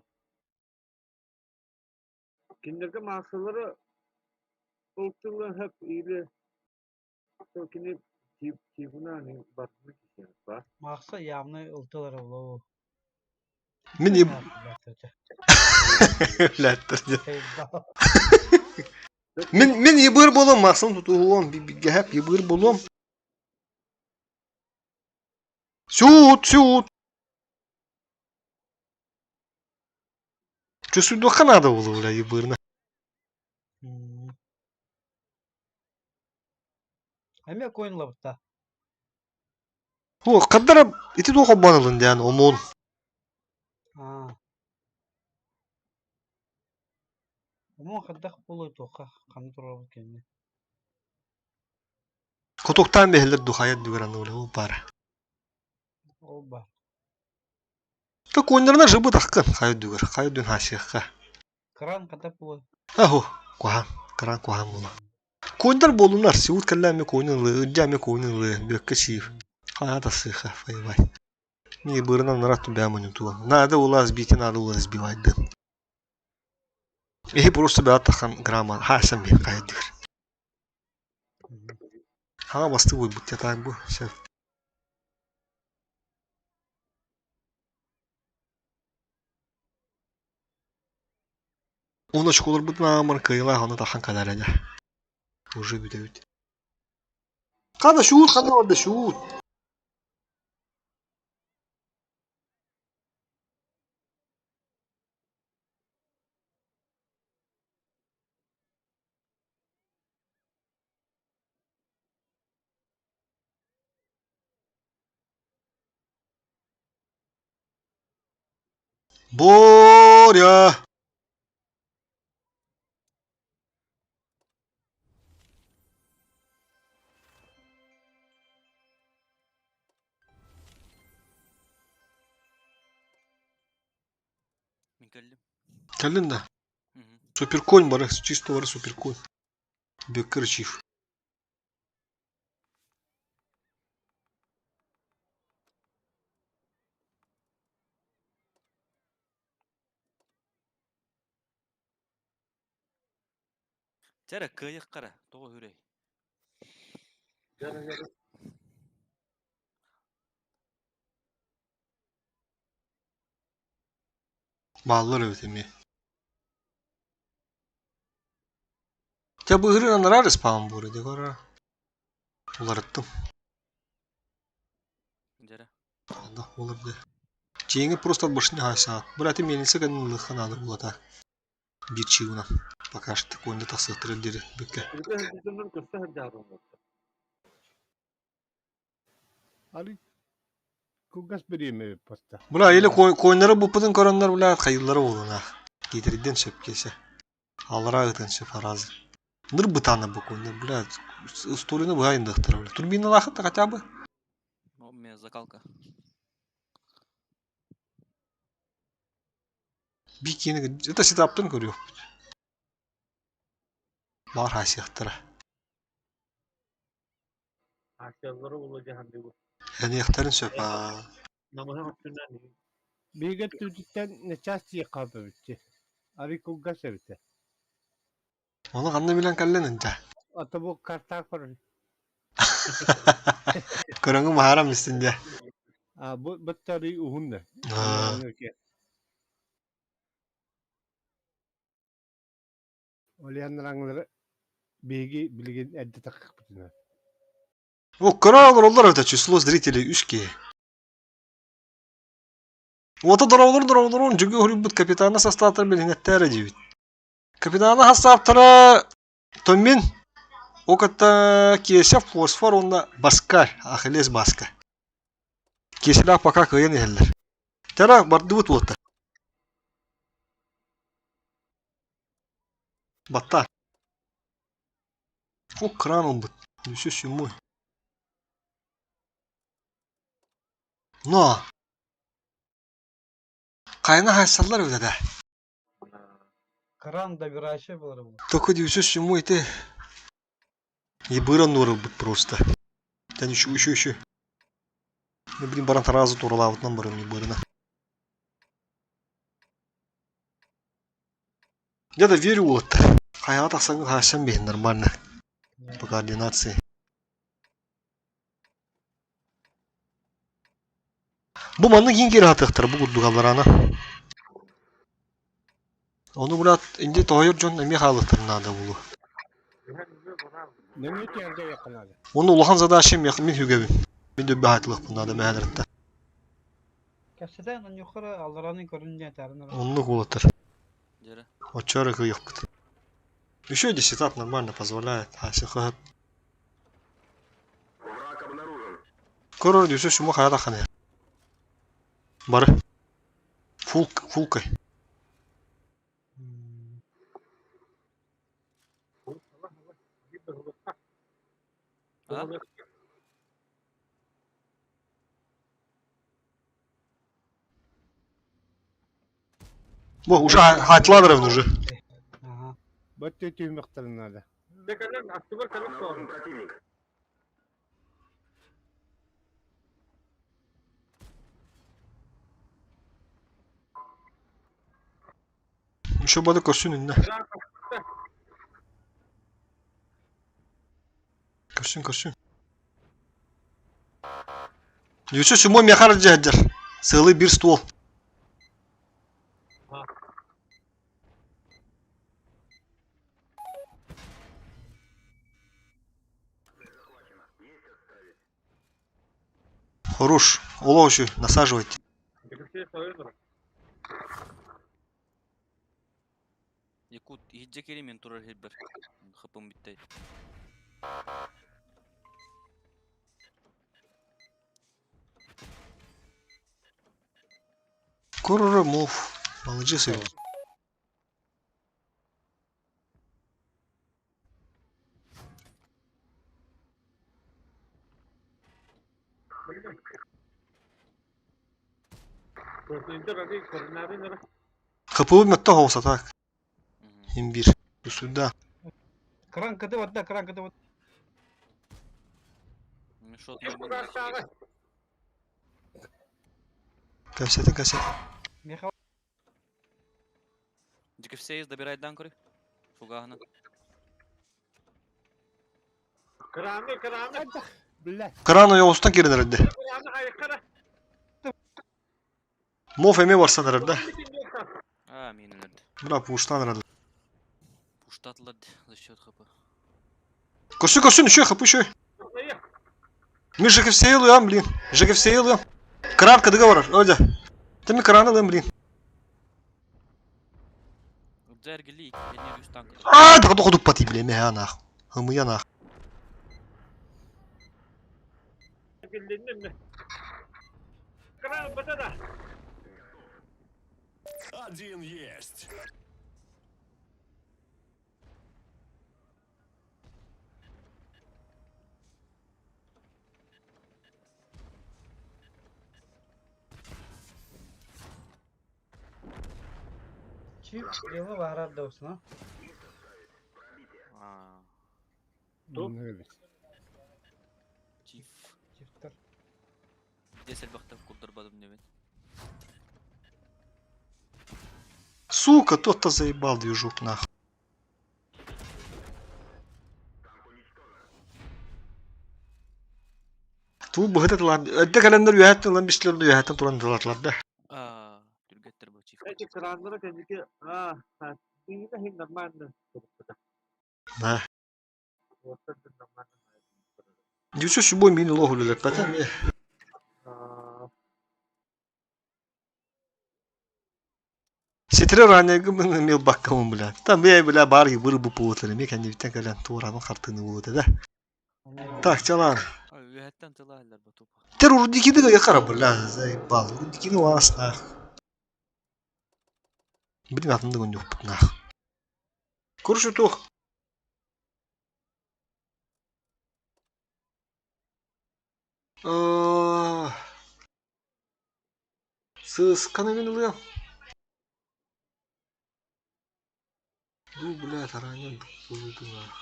Кинилэргэ маассалара ол тылла хап или кини тибуна барбы киһи Махса явно ылтылар олоо. Мин Блядь, Мин мин ебыр буолуом, Махсан тутуһуом, бигэһэп ебыр буолуом. Сюут, сюут. Чувствуйдуохха наада буолуо, бля, ебырна. Эмиэ коин лабытта. О, хардара ити туох холбоон ылын диэн омуун. Аа. Омуон хайдах буолуой туохха ханна турарбыт кэннэ. Кутуктаан биһэллэр духайар дүгэр аны ол баара. Ол баар. То куоннарына жыбыт ахкын хайа дүгэр, хайа дүн хаасыахха. Кран хайдах буолуой? Аху, куһаан, кран куһаан буолуо. Куоннар буолунар, сиут кэллэ эмэ куонун ылыы, ырдьа эмэ куонун ылыы, бүөккэ сиир. Хайа тасыаха, файбай. Не бырынан нарат бэм онютуа. Надо улас бити, надо улас бивайды. Эһи просто бэт тахан грамма хаасан би хайдыр. Хаҥа басты буйбут так бу. Сөп. Уон очколорбутун аамар кыайылаах ону тахан кэлэр этэ. Уже бүтэбит. Хана шуут, хана барда шуут. Боря! Мин кэллим. Кэллин да? Суперконь бары, чисто бары суперконь. Беккер чиф. Чэрэ кыайык қара, тоҕо хүрэй. Бааллар эбит эмиэ. Дьэ быһырын анараар испаан буора дьэ көрө. Уларыттым. Дьэрэ. Анда буолар дьэ. Чиҥи просто башня хаасаат. Быраты миэлинсэ кэннин ылыахха наада булата. Биир чыыбынан. Пока что коньда тахсыахтара диэри бүккэ. Али кылгас бириэмэ поста. Бля, или коннары буппутун көрөннөр, бля, хайыллара буолуна. Киитэрден сөп кесе. Аллара ытын сөп аразы. Ныр бытаны бу коннор, бля, историяны быһайындахтара, бля. Турбиналаахыт хотя бы. О, у меня закалка. Бикини, это сетаптан көрүөхпүт. Баар хаасыахтара. Хаасыаллара буолуо дьаһандыбыт. Эниэхтэрин сөп аа. Намыһах өттүнэн Биһиги өттүбүтүттэн начаас тиийиэххэ сөбүччү. Арый кылгас эбитэ. Ону ханна билэн кэллин ынча? Ата бу картаах көрөр. Көрөҥү баһаарам истин дьэ. А бу бытта арый уһун да. Аа. Олианнараҥылары биһиги билигин эрдэ таххыппытына. О, көрө олороллор это число зрителей үс киһи. Уота дороолор дороолорун дьүгү уһуруйбут капитана састаатар билиҥэттээрэ диэбит. Капитана састааптара Томин, ол кытта Киэсэ Фосфор уонна Баскаль, Ахиллес Баска. Киэсэлээх пока кыайан иһэллэр. Тара бардыбыт уота. Батта. О, кран ылбыт. Үсүс седьмой. Но! Хайна хайсаллар эбит этэ. Кран добирающий буолар бу. Только үсүс седьмой ити Ебыран ылбыт просто. Тэн еще еще еще. Ну, блин, баран таразы туралаабытынан барым ебырына. Я да верю вот. Хайаҕа тахсаҥҥын хаайсан биһин нормально. По координации. Бу маннык иин киирэ сатыахтара бу курдук аллараана. Ону булаат инди тоһуйар дьон эмиэ хаалыахтарын наада буолуо. Нөҥүө түһэргэ уйахха наада. Уонна улахан задача миэхэ мин сүгэбин. Мин дөббө хаайтылыахпын наада мэһэлэриттэн. Кэпсэтэн онньуоххара алларааны көрүн диэн этээрин ара. Оннук уолаттар. Дьэрэ. Оччо эрэ кыайыахпыт. Еще и сетап нормально позволяет. А если хат. Көрөр дүүсэ шума хайа тахханы. Бары. Фул, фулкай. А? Бу уже хатладыров уже. Ага. Бөттө түймөктөрүн надо. Декален аттыгар калып соғын. Еще бады көрсүн инне. Көрсүн, көрсүн. Юсу сумой мехар жаджар. Сылы бир стол. Хорош. Олошу, насаживайте. Якут иһирдьэ кири мен турар хирбер. Хапым биттэй. Куруру мув. Молодец. ХПУ мөттө хоуса так. Имбир. Сюда. Кран кыды вот да, кран кыды вот. Шот Кассета, кассета. Меха Дикевсейс добирает данкуры. Фугахна. Краны, краны. Блядь. Краны yoğustan girin herhalde. Краны айқара. Мов эме барсан herhalde. А, минелерді. Бра пуштан herhalde. Пуштатылар за счет хп. Көрсүн, көрсүн, еще хп, еще. Ми ЖКФСЛ, блин. ЖКФСЛ. Кран договор, Одя. Ты ми кран алым, блин. Джергели, я не танк. А, да ходу пати, блин, мя нах. Хымыя нах. Кран бата Один есть. Чип дела барар да осна. А, Чиф. Чифтер. Десел бахтав курдар бадым немен. Сука, тот-то заебал движок нах. Ту быһыт лан, өдде календар үһәттен лан бислер үһәттен туран дылатлар да. А, түргеттер бу чиф. Эти кранлары кәнеке, а, дигән һин нормально. Да. Вот это нормально. Дюсө шубой мин лоху лелек патам. Сетре ранега мен мил баккамын бля. Там я бля бар вырыбы пуутары. Мен кәнде биттен калан туранын картыны буут да. Так, чалан. А, үһәттен тылалар бу тупо. Тер урдикиди я кара бля, заебал. Урдикини вас нах. Блин, атымды күн жоқ нах. Көрші тух. Сысканы мен ылыям. Ду, бля, таранья булды нах.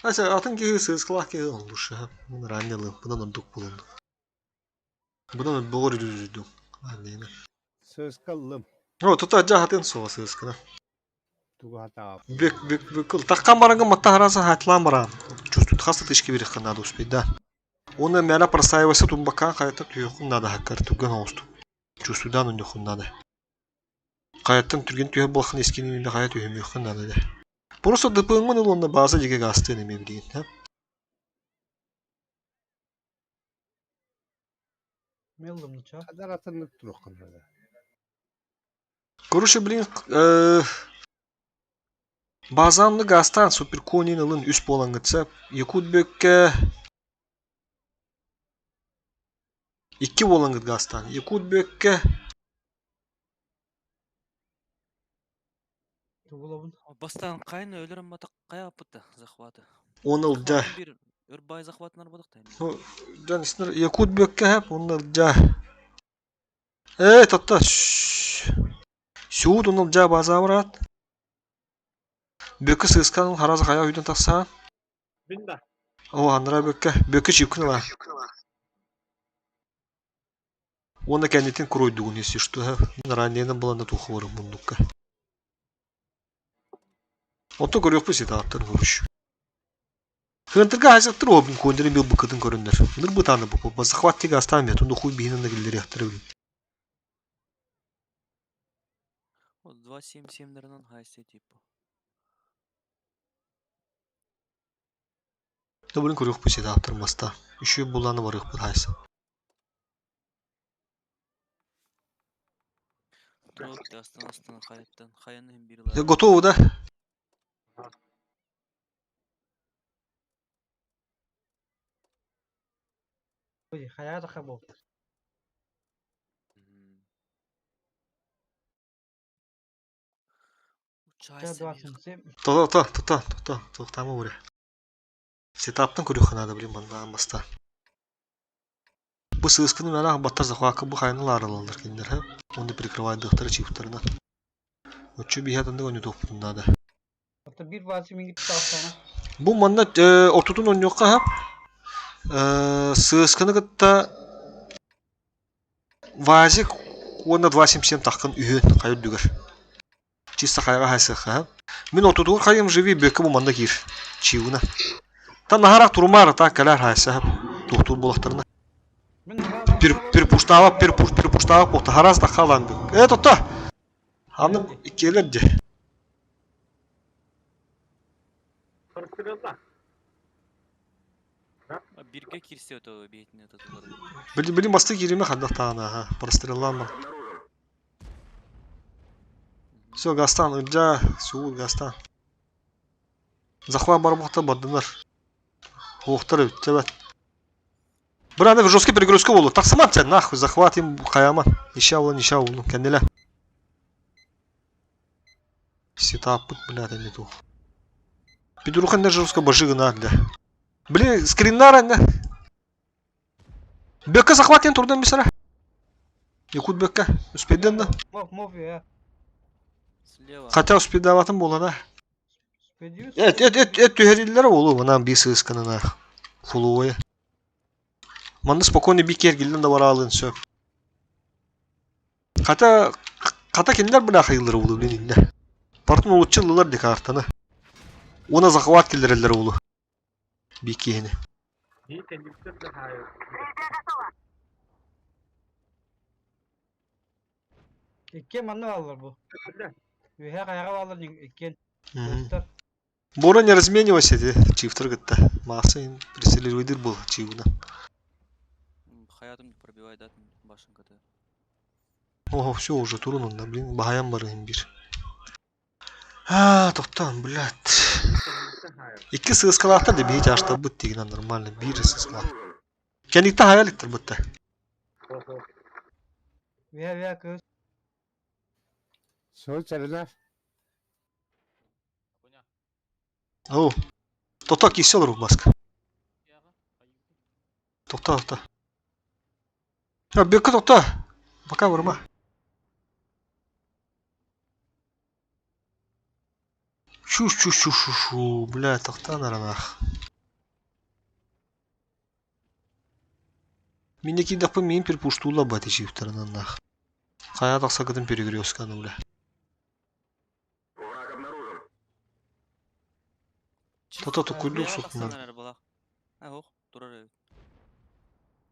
Ася, атын киһи сыскалах киһи олуша. Мин раннялым, бұдан ордук булунду. Бұдан боғыр жүздү. Аннена. Сөз каллым. О, тута жахатын суға сыскана. Туга таап. Бек, бек, бек. Таққан бараңға матта хараса хатлан баран. Чувствует хаста тышки берех надо успеть, да. Он мяля простаивался тумбакан хайта түйөхун надо хаккар түгөн оосту. Чувствудан үнөхун надо. Каяттан түрген түйө булахан эскини үнө хая түйөмөхүн надо да. Просто ДПН онна база жеге гасты неме билген, ha? Мелдым ча. Кадар атынып туруккан надо. Короче, блин, Базанны газтаан суперконин ылын үс буолаҥҥытса Якут Бүөккэ икки буолаҥҥыт газтаан Якут Бүөккэ Тугулабын. Бастаан хайын өлөр аммата хайа аппыта захваты. Он ылдьа. Захватын бир өр бай захватынар бодохта. Ну, дьон истинэр Якут Бүөккэ хэп, онно ылдьа. Ээ, тотто. Сүүт онно ылдьа базаабыраат. Бүөккэ сыыскан хараас хайа үйден тахсаан. Мин да. О, аннара Бүөккэ. Бүөккэ чүүккүн ыла. Уонна кэннитин куруйдугун если что, ранньыйынан булан да туох барым муннукка. Ото көрүөхпүт ситааттан хуруш. Хыантырга хайсаттыр обун куондери бил быкытын көрөннөр. Ныр бытааны бу захват тига астаан бет, онду хуй биһинен да киллериэхтэрэ билин. Вот 2.7.7 хайсы типа. Тобулун көрүөхпүт ситааттар маста. Үшүү буланы барыахпыт хайса. Готовы, да? Хайа да хабыл. То, то, то, то, то, то, там уре. Сетаптан көрүөххэ наада, блин, манна баста. Бу сыысканы мэлээх баттар захвакка бу хайны лаарылаллар кинилэр һэ. Онно прикрывайдыахтара чивтарынан. Оччу биһэ тандык онньутуохпутун наада. Биир баасы мингит таахтана. Бу манна ортотун онньуохха һап. Сыысканы кытта Вазик уонна 277 таххын үһүн хайа үрдүгэр. Чисто хайаҕа хайсыахха. Мин ортотугар хайым живи бөккө бу манна киир. Чиуна. Та наһараах турумаар та кэлэр хайса туохтуур буолахтарына. Перепуштаабап перепуш перепуштаабап буолта хараас да халаан бүк. Э тотто. Аны иккиэлэр дии. Бирге кирсе өтө бетине татылар. Били били масты кириме хандах таана простреллаан Все, Гастан, ылдьаа, суу Гастан. Захват барбахта бардынар. Хуохтар эбит, Быраны жесткий перегрузка болу. Тахсаман сен, нахуй, захват им хаяма. Ища улун, ища улун, кэннилэ. Сетаппыт, блядь, не ту. Пидурухан не жестко бажи гына, для. Блин, скриннар не. Бөккө захват ен турдан бисара. Якут бөккө, успейден да. Мов, мов я. Слева. Хотя успейдаватын буола да. Эт, эт, эт, эт түһэриллэрэ буолуо, манан бии сыысканына. Хулуойа. Манна спокойно бии киэргиллэн да бараалыан сөп. Хата, хата кинилэр бына хайыллара буолуо блин иннэ. Бартын улуччу ыллылар ди картаны. Уонна захват киллэрэллэрэ буолуо. Бии киһини. Иккиэн манна бааллар бу. Үөһэ хайаҕа бааллар иккиэн. Кыыстар. Бура не разменивайся ти чифтер кытта. Мааса прицелируйдыр был чивна. Хаятым пробивай да башенка-то. Ого, все уже турун да, блин, бахаян барыһын бир. А, тоқтан, блядь. Икки сыыскалаахтар да биһи чаштабыт тигинэн нормально, биир сыыскалаах. Кэнниктэ хайаликтер бытта. Үөһэ үөһэ кыыс. Сол сэрэнэр. О, тото кисе олору маска. Тохто, тохто. А, бекке тохто. Пока вырма. Чуш, чуш, чуш, шу, шу, бля, тохто наранах. Мине киирдэхпин миин перепуштуулла бати чиптарынан Хайа тахсакытын перегрёзканы, бля. Тото тукуйдук сукунан. Ох, турар.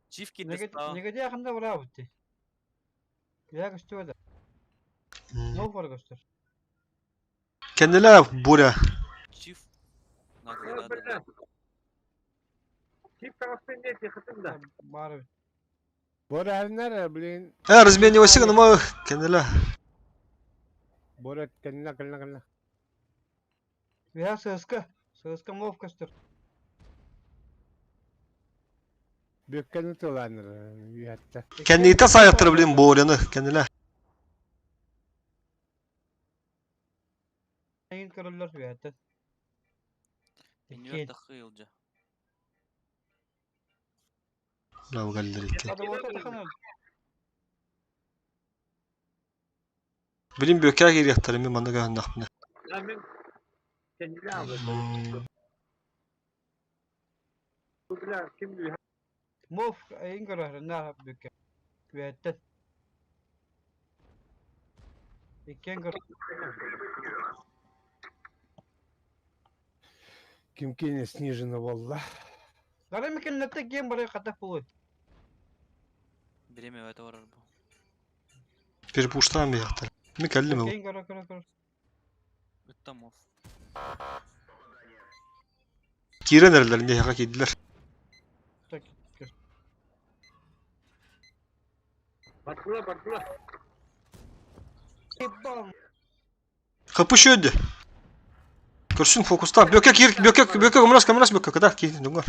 Чиф кирде справа. Неге ханда бара бутти. Я көстүбэ да. Мов бар көстөр. Кэннилэ буря. Чиф. Надо, да, да. Чиф таҕыстын диэн тихытын да. Бар Бора эрнэр, блин. Э, разменивайся гыныма кэннилэ. Бора кэннэ кэннэ кэннэ. Үһэ сыаска, сыаска мов көстөр. Бүөккэни тылааныр үһэттэ. Кэнниитэ саайаттара блин Боряны кэннилэ. Эйин көрөллөр үһэттэн. Иннигэр Иккиэн. таххы ыалдьа. Браво икки. Адабыта таханар. Блин бүөккэ киириэхтэрэ мин манна көһөннөхпүнэ. Мен кэннилэ алыр. Бля, ким үһэ Мов эйин көрөр на бүккэ. Үһэттэн. Иккиэн көр. Ким кине снижена болла. Бары мекенлерте киэн бары хатах булуй. Время это барар бу. Перепуштаан биһиэхтэр. Ми кэллим Киэн көрөр көрөр көрөр. Ыттамов. Киирэн эрэллэр миэхэ киирдилэр. Так, көр. Бардыла, бардыла. Ебал. Хапы шөдü. Көрсүн фокустан. Бөкө киир, бөкө, бөкө көмөлөс, көмөлөс бөкө, кыда киир, дуңар.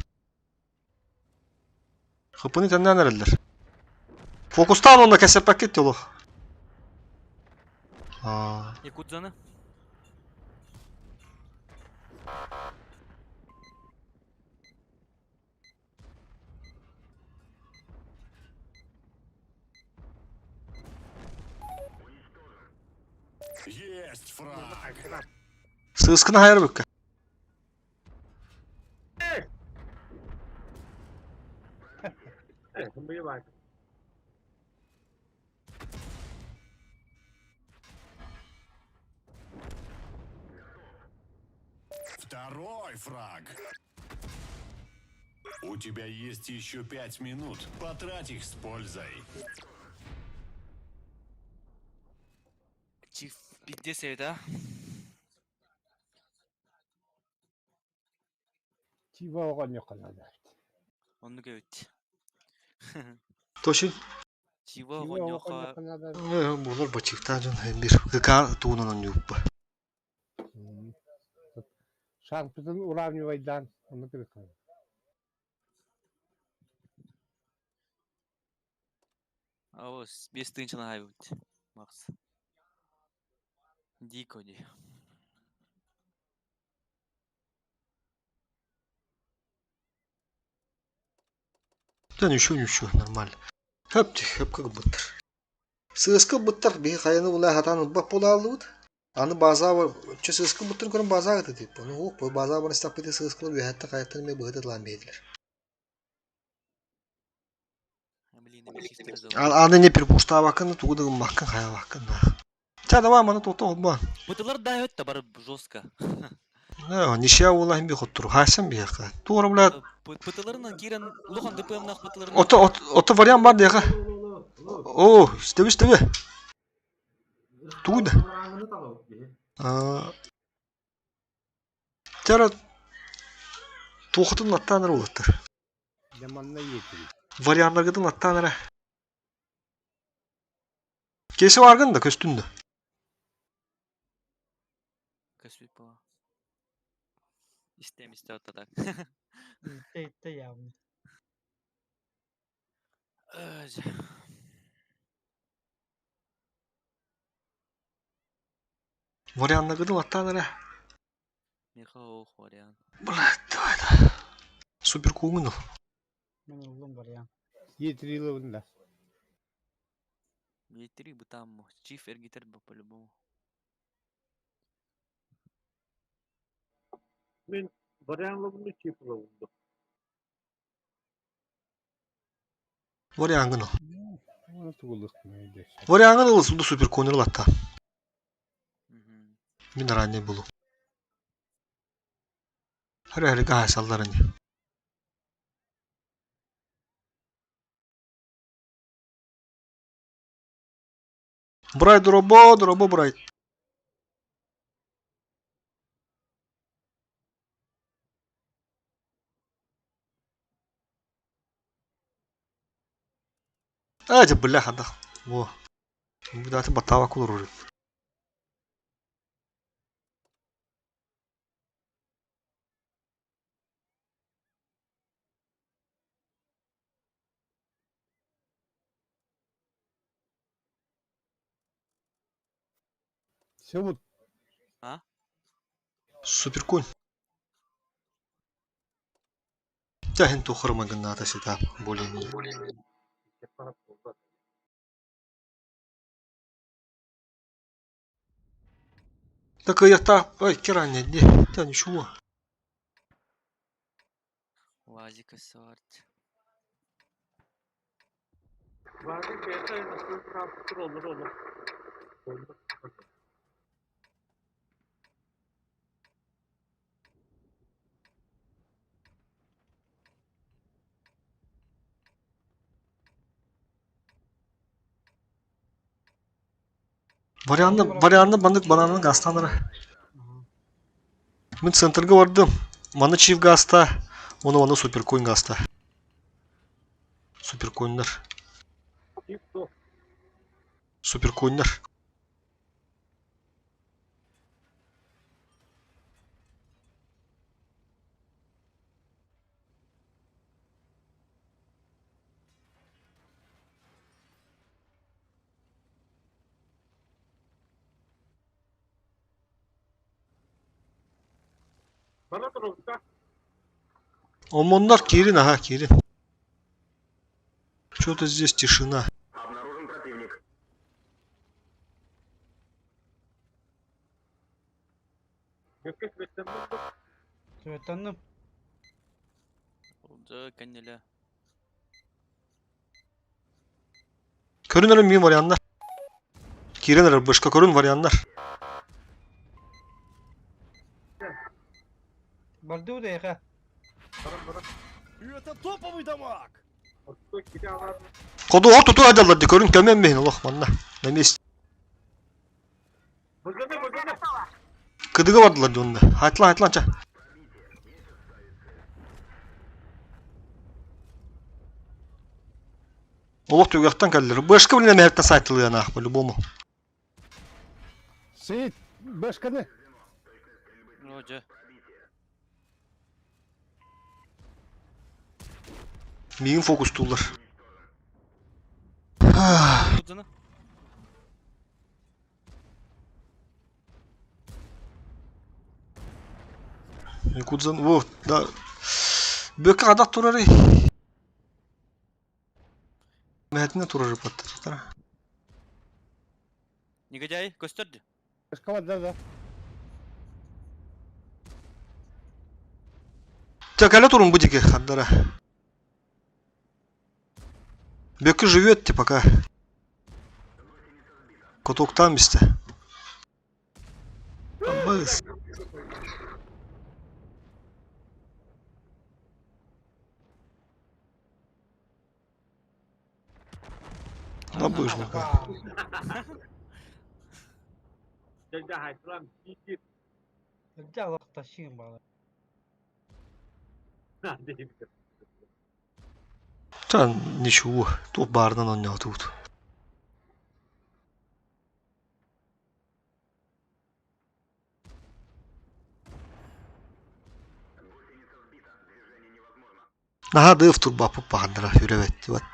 Хапыны тэннэн эрэллэр. Фокустан онно кэсэппэккит толу. Аа. Якутзаны. Есть фраг. Сыскына хайар бөккө. Кымбыйы бар. Второй фраг. У тебя есть еще 5 минут. Потрать их с пользой. Чиф пиздец это. Тиба оҕонньо канада. Онну кебит. Тошин. Чива Тиба оҕонньо оҕонньоха канада. Булар бачыктаа дьон бир ГК туунан онньууппа. Шанспытын уравнивайдан онну кырыккан. Аос 5000 хайбыт. Макс. Дико ди. Да ничего, ничего, нормально. Хөп, хөп как буттар. Сыска буттар би хайаны була хатан бак була алыбыт. Аны база бар, чө сыска буттар көрөн база гыты тип. Оны ок, бу база бар истаппыты сыскылы бүйәтте каяттан ме быгыты лан бейдилер. Блин, эми чифтер зал. Аны не перепуштабакын, тугудыгын маккын хаябакын. Ча давай маны тото олма. Бытылар да өттө бар жестко. Не, нишя ула хим би хоттур. Хасан би яка. Тугра була Бытыларынан кирен улахан ДПМ нах бытыларынан. Ото ото вариант бар дияка. О, истеби истеби. Тугуда. Аа. Тара туохтун аттаанар улаттар. Деманна етiri. Варианнаргытын аттаанара. Кесе баргын да көстүн да. Көспүт була. Истем исте отта так. Итте итте явно. Өз. Варианнаргытын аттаанара. Меха ох вариант. Блядь, давай да. Супер кугун. Мен улум бар я. Етiri да. Етри бы там чиф эргитер бы по-любому. Мен варианлабынды чифлабынды. Вариангын. Оны тугулук мейде. Вариангын ыл суду супер конер латта. Мин ранее булу. Хары хары га салларын. Брай дробо, дробо брай. Ажы бля хада. Во. Бу баттава кулур. Севут. А? Суперконь. Тяхин тухарма гыннаата ситап более-менее. Так я так, ой, керане, не, да ничего. Лазика сварт. Баҕар бэйэтэ олор олор. Варианты, варианты маннык бананын гастанара. Мин центрга бардым. Маны чиф гаста, оны маны суперконь гаста. Суперконьнар. Суперконьнар. Бара турбута. Омоннар киирин, аха, киирин. Что-то здесь тишина. Обнаружен противник. Сүөттанным. Да, кэннилэ. Көрүн эрэ мин варианнар. Киирэн эрэр бышка көрүн варианнар. Барды удэйха. Это топовый дамаг! Ходу ор туту айдаллар ди көрүн көмөн миһин олох манна. На месте. Кыдыга бардылар ди онна. Хайтлан хайтлан ча. Олох түгэхтэн кэллэр. Бышка билин эмэһэттэн сайтылыанаах по-любому. Сит, бэшканы. Ну, дьэ. Миигин фокустууллар. Дына. Якудзан, вот, да. Бөккө хадах турарый. Мэһэтинэ турары паттар. Негодяй, көстөр ди. Бэшка да, да. Кэлэ турун бу диги хардара. Бөккө живет ти пока. Котоктан бисте. Абыс. Абыж пока. Дьэ хайтлан киир. Дьэ алахташыым баҕар. Та ничего, тут баарынан оонньоотубут. Наһаа дыыф турбаппыт баһаннара үрэбэттибат.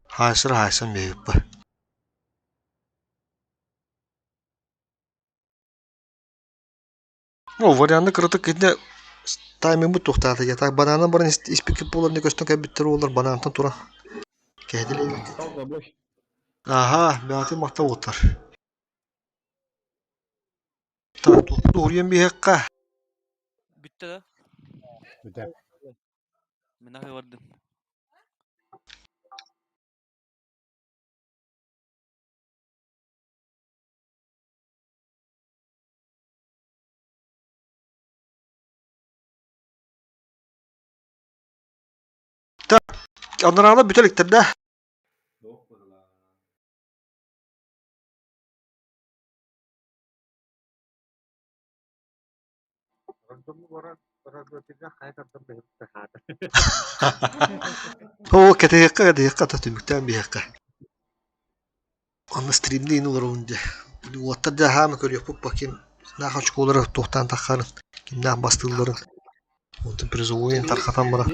Хаайсыр хаайсан биэбиппэ. Ну, варианты кыратык итинэ таймингбыт туохтаата я так бананан баран испиккит буолар не көстөн кэлбиттэр уоллар банантан туран кэһэтилэ Аха, бэҕэтин махтал уоттар. Так, туһуруйан биһиэххэ. Бүттэ да? Бүтэ. Мин аһыы бардым. Так, анараала бүтэ иликтэр да? Оо, кэтэһиэххэ, кэтэһиэххэ, ата түмүктээн биһиэххэ. Онно стримниин олоробун дьэ. Уоттар дьэ аһаама көрүөхпүт ба ким наах очколара туохтаан таххарын, кимнээх бастыылларын. Онтон призовойун тархатан баран.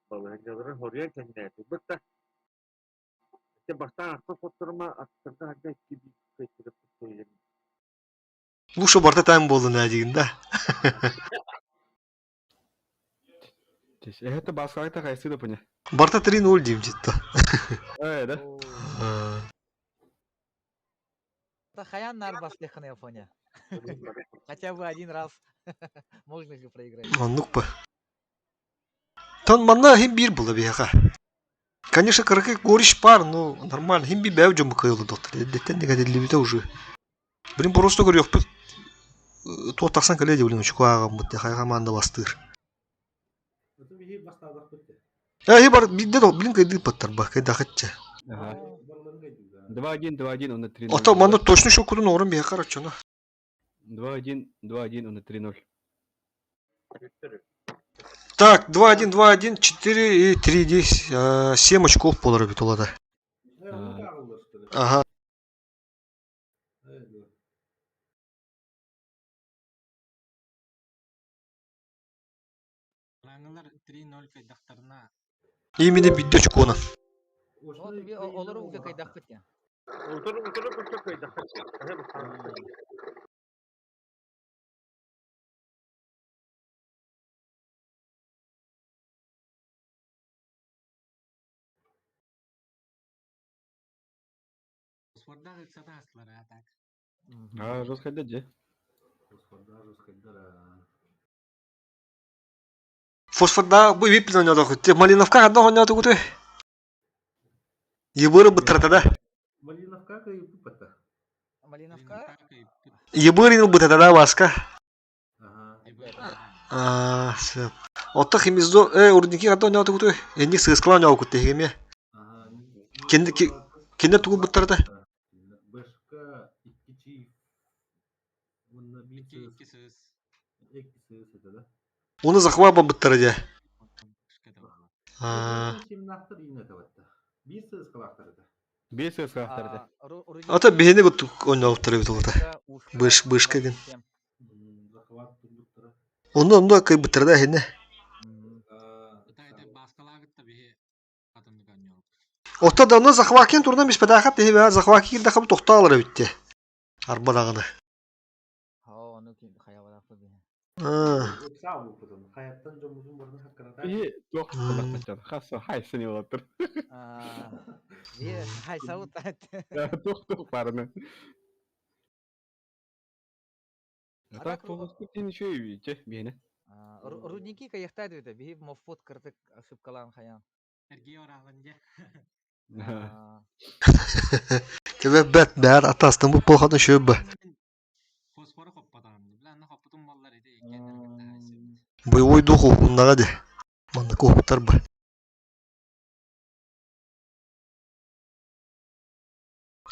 Балаһыанньаларын хоруйан кэннээтибит да Ити бастаан ахта хотторума аттарга харда икки биир кыайтарыппыт кыайан Лучше барта тайм буоллун ээ диигин да. Это баскалайта хайсы да пыня. Барта 3-0 диим дьитта. Э, да? Хаян нар бастыхны фоне. Хотя бы один раз можно же проиграть. Оннук бы. Тон манна хим биир була биһиэхэ. Конечно, кыракый горечь пар, но нормально. Хим би бэйэ дьомму кыайылы доктор. Эрдэттэн дэгэтиллибитэ уже. Блин, просто көрүөхпүт туох тахсан кэлиэ дии, блин, очко ааҕаммыт хайа хамаанда бастыыр. Э, бар биирдэ да блин кыйдыыппаттар ба, кыйдахытча. 2-1, 2-1, уонна 3-0. Ото манна точно шоккутун оҕорон биһиэхэ короче, 2-1, 2-1, уонна 3-0. Так, 2-1, 2-1, 4 и 3 здесь. 7 очков буолар эбит ол ата. Ага. Раңылар 3-0 кайдахтарына Именно бидде очкона. Олору уже кайдахпыт я. Спорда ыксата астылар а так. А, жестко дядя. Фосфорда бу виппин ойнодох. Малиновка ханна ойнодугутуй? Ебыры быттарата да. Малиновка кыйыппыта. Малиновка? Ебырин ылбыта да Васка. Аа, сөп. Отто химиздо э урдики ханна ойнодугутуй? Энни сыскала ойноокут тиһигеме. Кенде кенде тугу быттарата? Башка икки чиев уонна биир сыыс. Икки сыыс этэ да. Уну захват быттара дьэ. Аа. Симнахтар иинэ табатта. Биир сыыс калаахтар этэ. Биир сыыс калаахтар этэ. Ата биһини куттук ойнообуттар эбит ол ата. Быш бышка гин. Захват турбуттара. Онно онно кыйбыттара да иһинэ. Отто давно захвакин турна биспэтээхэ тиһи бээ захваки киирдэхэ тохтоолор эбит дии. Арба даҕаны. Хайаттан дьоммутун барытын хаккарата. Биһи туох тахсаччар. Хасса хайсыны олаттыр. Бие хайсабыт. Туох туох барыны. А так полностью ничего видите, биһини. Рудники кайахтаад үтэ биһи моффот кыртык ошибкалаан хайаан. Эргиэ ораалан дьэ. Тебе бэт бээр атастын бу полхатын шөбө. Фосфору хоппотоҕум. Бля, хоппутум буоллар ити иккиэннэр кытта хайсыбыт. Боевой дух уһуннаҕа дии. Манна куһуктар ба.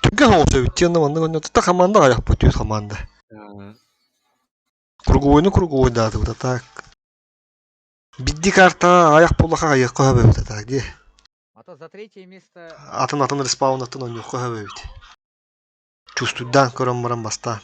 Түргэн соҕус эбит диэн маннык онньоттута хамаанда аҕыйахпыт түүт хамаанда. Круговойну круговойдаатыбыт а так. Бидди карта аҕыйах буоллаха аҕыйахха сөп эбит а так дии. А то за третье место Атын атын респаунаттан оонньуохха сөп эбит. Чувствуйдаан көрөн баран бастаан.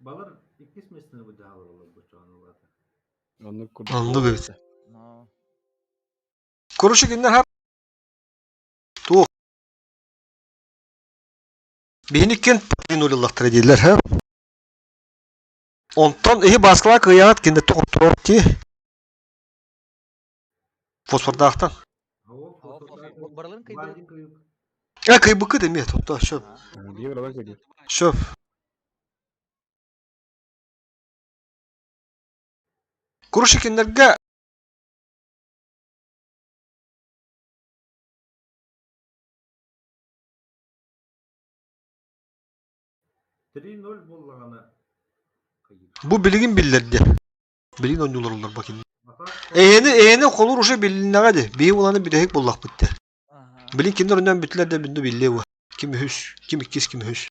Балар иккис миэстэни быдьаалар олорбут дьон Оннук курдук. Оннук эбит. Короче, кинилэр хар туох биһини иккиэн нулиллахтара дииллэр һэ. Онтон иһи Бааскалаа кыайаҕыт киниттэн хотторор дии. Фосфордаахтан. Барыларын кыйдыбыт. Э, кыйбыккыт эмиэ, тотто, сөп. Сөп. Короче, кинилэргэ 3-0 буоллаҕына Бу билигин биллэрдэ. Билигин оонньуулар оллор бакин. Эһэни эһэни холур уже билиннэҕэ дии. Биһи уланы бүтэһик буллахпыт дии. Билин кинилэр онньоон бүтүлэр да бинду биллиэ буо. Ким үһүс, ким иккис, ким үһүс.